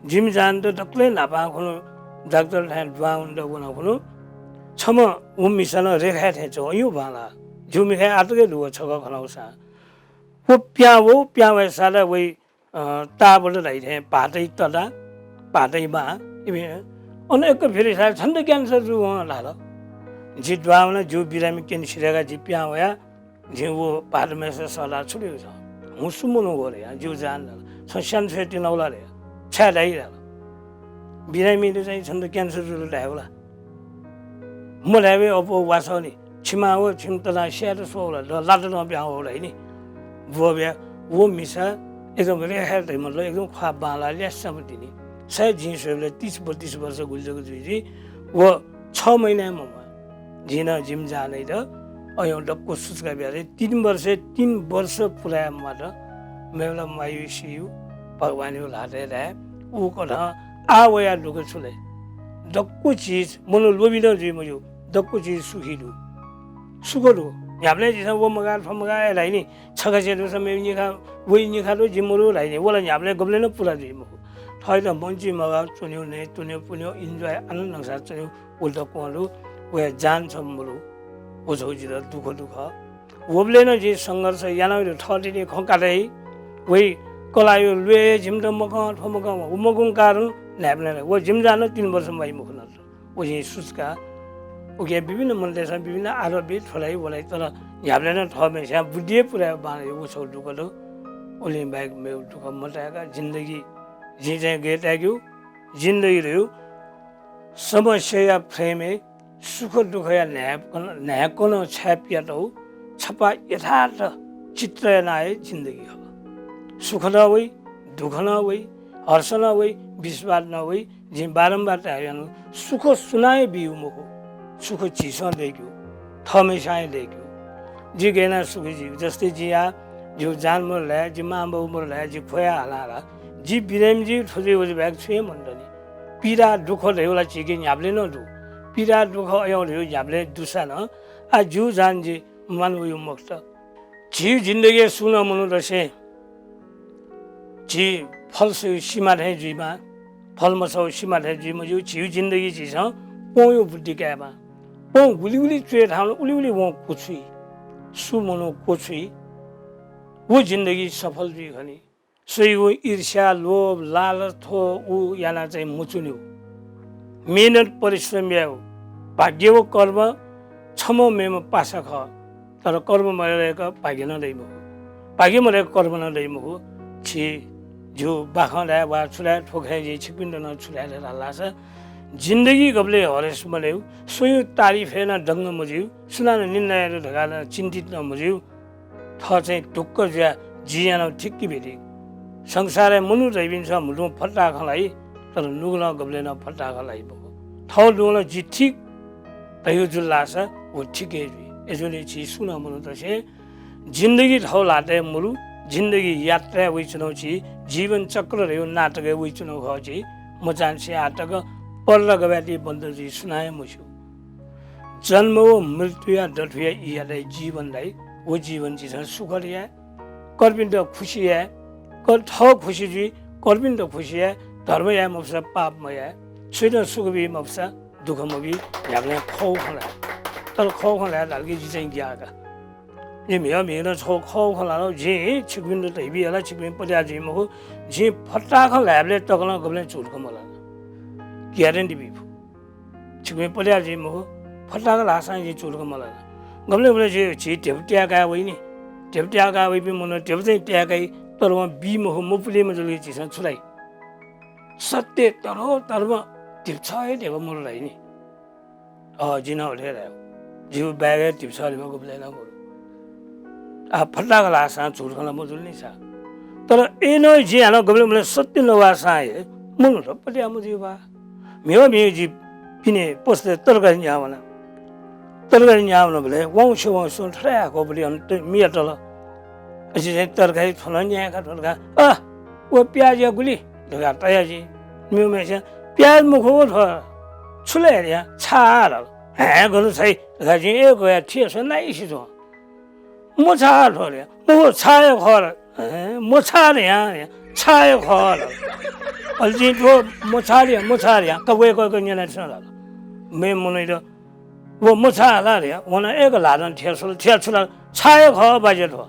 जिम जान त दकले न्हापां खुनु डाक्टर थाय् द्वाउन द वना खुनु, छम्ह व मिसा न रेखाय् थें च्वं, अयौ भाला। ज्यू मिखाय् आतके दुव छक खनौसा। व प्यां वो, प्यां वय् साला वइ, अ, ताबल धाइ थें भातै तदा, भातै मा, इमे, अन एक फेरि साला छन्त cancer जु वं लाल। जि द्वावना ज्यू बिरामी केन सिधय्का जि प्यां वया, जि वो भात मेसे सला छुले छ। हुँ सु मनु हो रे या, ज्यू जान लाल। छ स्यान छ्वय् तिनौला रे या। छाय् धाइ लाल। बिरामी त चाहिँ छन्त cancer जुल धायौला। मधाय्वे अप्वः वासः नि, छिमा व छिम तनाः स्यायेत स्वःला, द लात नं ब्यां वःला नि। ब्वः ब्या, व मिसा एकदम रेखाय् धइम्ह ल, एकदम ख्वाः बांलाः ल्यासेम्ह तिनि। सायद जिं स्वयेबलय् तीस बत्तीस वर्ष गुलि जक जुइ जुइ, व छ महिनाय् मम्वाः। जिं नं जिम जान यात, अय्‌नं दक्व सुचुका बियाः तीन वर्षय् तीन वर्ष पुराय् म्वात। मेबला मायु सियु भगवानयो ल्हातय् धाये। उ कथं आः वया दुःख छु ले? दक्व चिज मनू लोभी नं जुइ मज्यू, दक्व चिज सुखी दु। सुख दु। न्ह्याबलें झीसं व मगाः, थ्व मगाः हे धाइ नि, छखा छेँ दुसा मेगु निखा, वइ निखा दु, जि मरु धाइ नि, व ला न्ह्याबलें गबलें नं पुरा जुइ मखु। थःत मन्चि मगाः च्वन्यु, नये त्वन्यु, पुन्यु, enjoy आनन्द नक्सा च्वन्यु, व दक्वं दु, वया जान छम्ह मरु, व छगू जितः दुःख दुःख। वबलय् नं जिं संघर्ष यानागु दु, थःतिनि खँ कातइ। वइ कलायो ल्वय् हे जिमित मकं, थ्व मकं, व मकं कारण न्हाय्‌पनय् व जिमि जान तीन वर्ष माइ मखु न। व जिं सुचुका। उकिं विभिन्न मनूतय्‌सं विभिन्न आरोप बी, थ्व धाइ, व धाइ, तर न्ह्याबलें नं थःम्हेस्यां बुद्धि हे पुरा बांलाइ, व छगू दुःख दु। उलिं बाहेक मेगु दुःख मताय्‌का जिन्दगी जिं चाहिँ गय् ताय्‌केगु, जिन्दगी धइगु समस्याया frame-य् सुख दुःखया न्हाय्‌कनं, न्हाय्‌कनं छाय् पियातःगु छपा यथार्थ चित्र यानाः हे जिन्दगी खः। सुख नं वइ, दुःख नं वइ, हर्ष नं वइ, विषाद नं वइ। जिं बारम्बार धायेगु यानाः सुख सुनां हे बीगु मखु, सुख झीसं दय्‌केगु, थःम्हेस्यां हे दय्‌केगु। जि गय् यानाः सुखी जुइगु? जस्तै जिं आः, जिगु जान मरु धाये, जि मांबौ मरु धाये, जि ख्वया हालां ला, जि बिरामी जुइ, थ्व जुइ, व जुइ बाहेक छुं हे मन्त नि। पीडा दुःख धयागु ला झीके न्ह्याबलें नं दु। पीडा दुःख अयंगु धयागु न्ह्याबलें दुसा नं आः जिगु जान जि मानय् वइगु मखुत। झीगु जिन्दगीय् सुं नं मनूतय्‌सं झी फल सःगु सिमा थें जुइमाः, फल मसःगु सिमा थें जुइ मज्यू। झीगु जिन्दगी झीसं प्वंगु बुद्धि कायेमाः। प्वँ गुलि गुलि च्वय् धाःसा उलि उलि वं क्वछुइ। सु मनू क्वछुइ, व जिन्दगी सफल जुइ खनी। स्वइगु ईर्ष्या, लोभ, लालच, थ्व उ यानाः चाहिँ मच्वनेगु। मेहनत परिश्रम यायेगु। भाग्य व कर्म छम्ह मेम्ह पासा खः, तर कर्म मदय्‌क भाग्य नं दइ मखु, भाग्य मदय्‌क कर्म नं दइ मखु। छि झीगु बाखं धाये वा छु धाये, थ्व खँय् जिं छिकपिन्त नं छु धाये धाःसा, जिन्दगी गबलय् हरेस मदय्‌गु, स्वइगु तारिफ यानाः दंग मजुइगु, सुनानं निन्दा यात धकाः नं चिन्तित नं मजुइगु। थः चाहिँ ढुक्क जुयाः जिं यानागु ठीक कि बेठीक। संसारय् मनू धइपिन्सं म्हुतुं फट्टा खँ ल्हाइ, तर नुगलं गबलें नं फट्टा खँ ल्हाइ मखु। थः नुगलं जि ठीक धइगु जुल धाःसा व ठीक हे जुइ। अय्‌जूगुलिं झी सुं नं मनूतय्‌सं जिन्दगी थःगु ल्हातय् मरु, जिन्दगी यात्राय् वइच्वनागु झी, जीवन चक्र धइगु नाटकय् वइच्वनागु खः झी। मचांनिसें आः तक परदा गबलय् ति बन्द जुइ सुनां हे मस्यू। जन्म व मृत्युया दथुया ईयात हे जीवन धाइ। व जीवन झीसं सुखद याये, कर्पिन्त खुसी याये, कर-, थः खुसी जुइ, कर्पिन्त खुसी याये, धर्म याये मफुसा पाप मयाये, छुइत सुख बी मफुसा दुःख मबी, न्ह्याबलें खःगु खँ ल्हाये। तर खःगु खँ ल्हाये धाल कि जि चाहिँ ग्याः का। जि म्हिगः म्हिगः नं छगू खःगु खँ ल्हाल, जिं छिकपिन्त धयाबी हला, छिकपिं पत्याः जुइ मखु, जिं फट्टा खँ ल्हायेबलय् तकं गबलें झूठ खँ मल्हाना। Guarantee बी फु। छिकपिं पत्याः जुइ मखु, फट्टा खँ ल्हाःसां जिं झूठ खँ मल्हाना। गबलें गबलें झी, झी ध्यबा त्याये काये वइ नि, ध्यबा त्याये काये वइपिं मनूत ध्यबा चाहिँ त्याये काइ, तर वं बी मखु, मपुले मजुल कि झीसं छु धाइ? सत्य तःधं तःधं धिप्छः हे ध्यबा मरु धाइ नि। अँ, जिं नं अथे हे धाये। जिगु bag-य् धिप्छः ध्यबा गुबलें नं मरु। आः फट्टा खँ ल्हाःसां झूठ खँ ला मजुल नि सा। तर अय्‌नं जिं हानं गबलें गबलें सत्य नवाःसां हे मनूत पत्याः मजुइबा। म्हिगः म्हिगः जि पिने पसलय् तरकारी न्याः वना। तरकारी न्याः वनाबलय् वंसे वंसे थथे हाकःबलय् अन त-, मियातल। अझ चाहिँ तरकारी थन न्यायेका थन का। अ, व प्याज या गुलि धकाः तया जिं। मेम्हय्‌सिनं प्याज मखु व थ्व। छु ले धया? छाः धाल। हँ, गन छाइ धकाः जिं एक गया थिएछ नाइसे च्वं। मछाः थ्व धया। मखु, छाः हे खः धाल। हँ, मछाः धया, छाः हे खः धाल। अले जिं थ्व मछाः धया, मछाः धया, का वय्‌कःयाके न्यनादिसँ धाल। मेम्ह मनूयात व मछाः ला धया, वं एक ल्हातं थिया स्वल, थिया छु धाल, छाः हे खः बाज्या थ्व।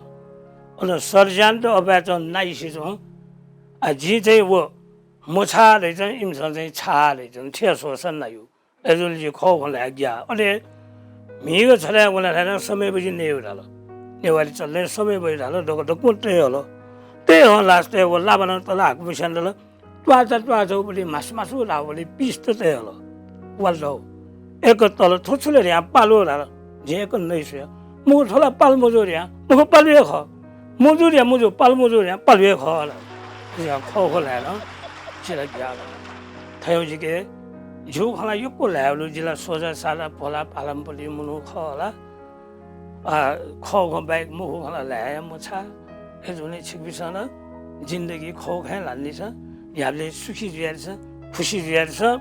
अन सर्जन त अपाय्‌चं नाइसे च्वं। आ, जिं चाहिँ व मछाः धइच्वन, इमिसं चाहिँ छाः धइच्वन, थिया स्वःसा नायु। अय्‌जूगुलिं जिं खःगु खँ ल्हाये ग्याः। अले म्हिगः छथाय् वना धाःसा समय बजि नयेगु धाल। नेवारी चलनय् समय बजि धाल, दक्व दक्वं तये हल। तये हं last-य् व लाबानं तल हाकु मस्यां दल। त्वाचा त्वाचा उपलि मासु मासु धाःबलय् piece त तये हल। वाल दौ। एक तल थ्व छु ले धया पालु धाल। जिं एक नइ स्वया। मखु थ्व ला पालु मजू धया। मखु पालु हे खः। मजू धया मजू, पालु मजू धया पालु हे खः धाल। जिं खःगु खँ ल्हाये नं जितः ग्याः। थय्‌गु जिके झीगु खँ ला यक्व ल्हाये हल, जि ला सोझा सादा भोला भालाम्ह पति मनू खः ला। आ, खःगु खँ बाहेक मखु खँ ला ल्हाये मछाः। अय्‌जूगुलिं छिकपिन्सं नं जिन्दगी खः खँ ल्हानादिसँ, न्ह्याबलें सुखी जुयादिसँ, खुसी जुयादिसँ।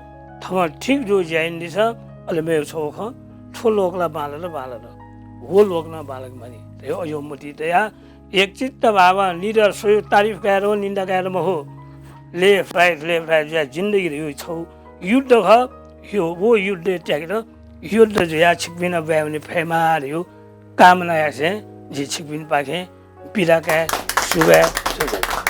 थःम्हं ठीक जूगु ज्या यानादिसँ। अले मेगु छगू खँ, थ्व लोक ला बांलाल, बांलाल, व लोक नं बांलाक मानि धयागु अज्याःगु मतिइ तयाः एकचित्त भावं निडर स्वयाः तारिफ काये रे मखु, निन्दा काये रे मखु। Left right, left right जुयाः जिन्दगी धयागु छगू युद्ध खः। यो, व युद्धय् त्याकेत योद्धा जुयाः छिकपिं नं ब्वाँय् वने फयेमा धयागु कामना यासें जि छिकपिनिपाखें बिदा काये। सुभाय्, सुभाय्।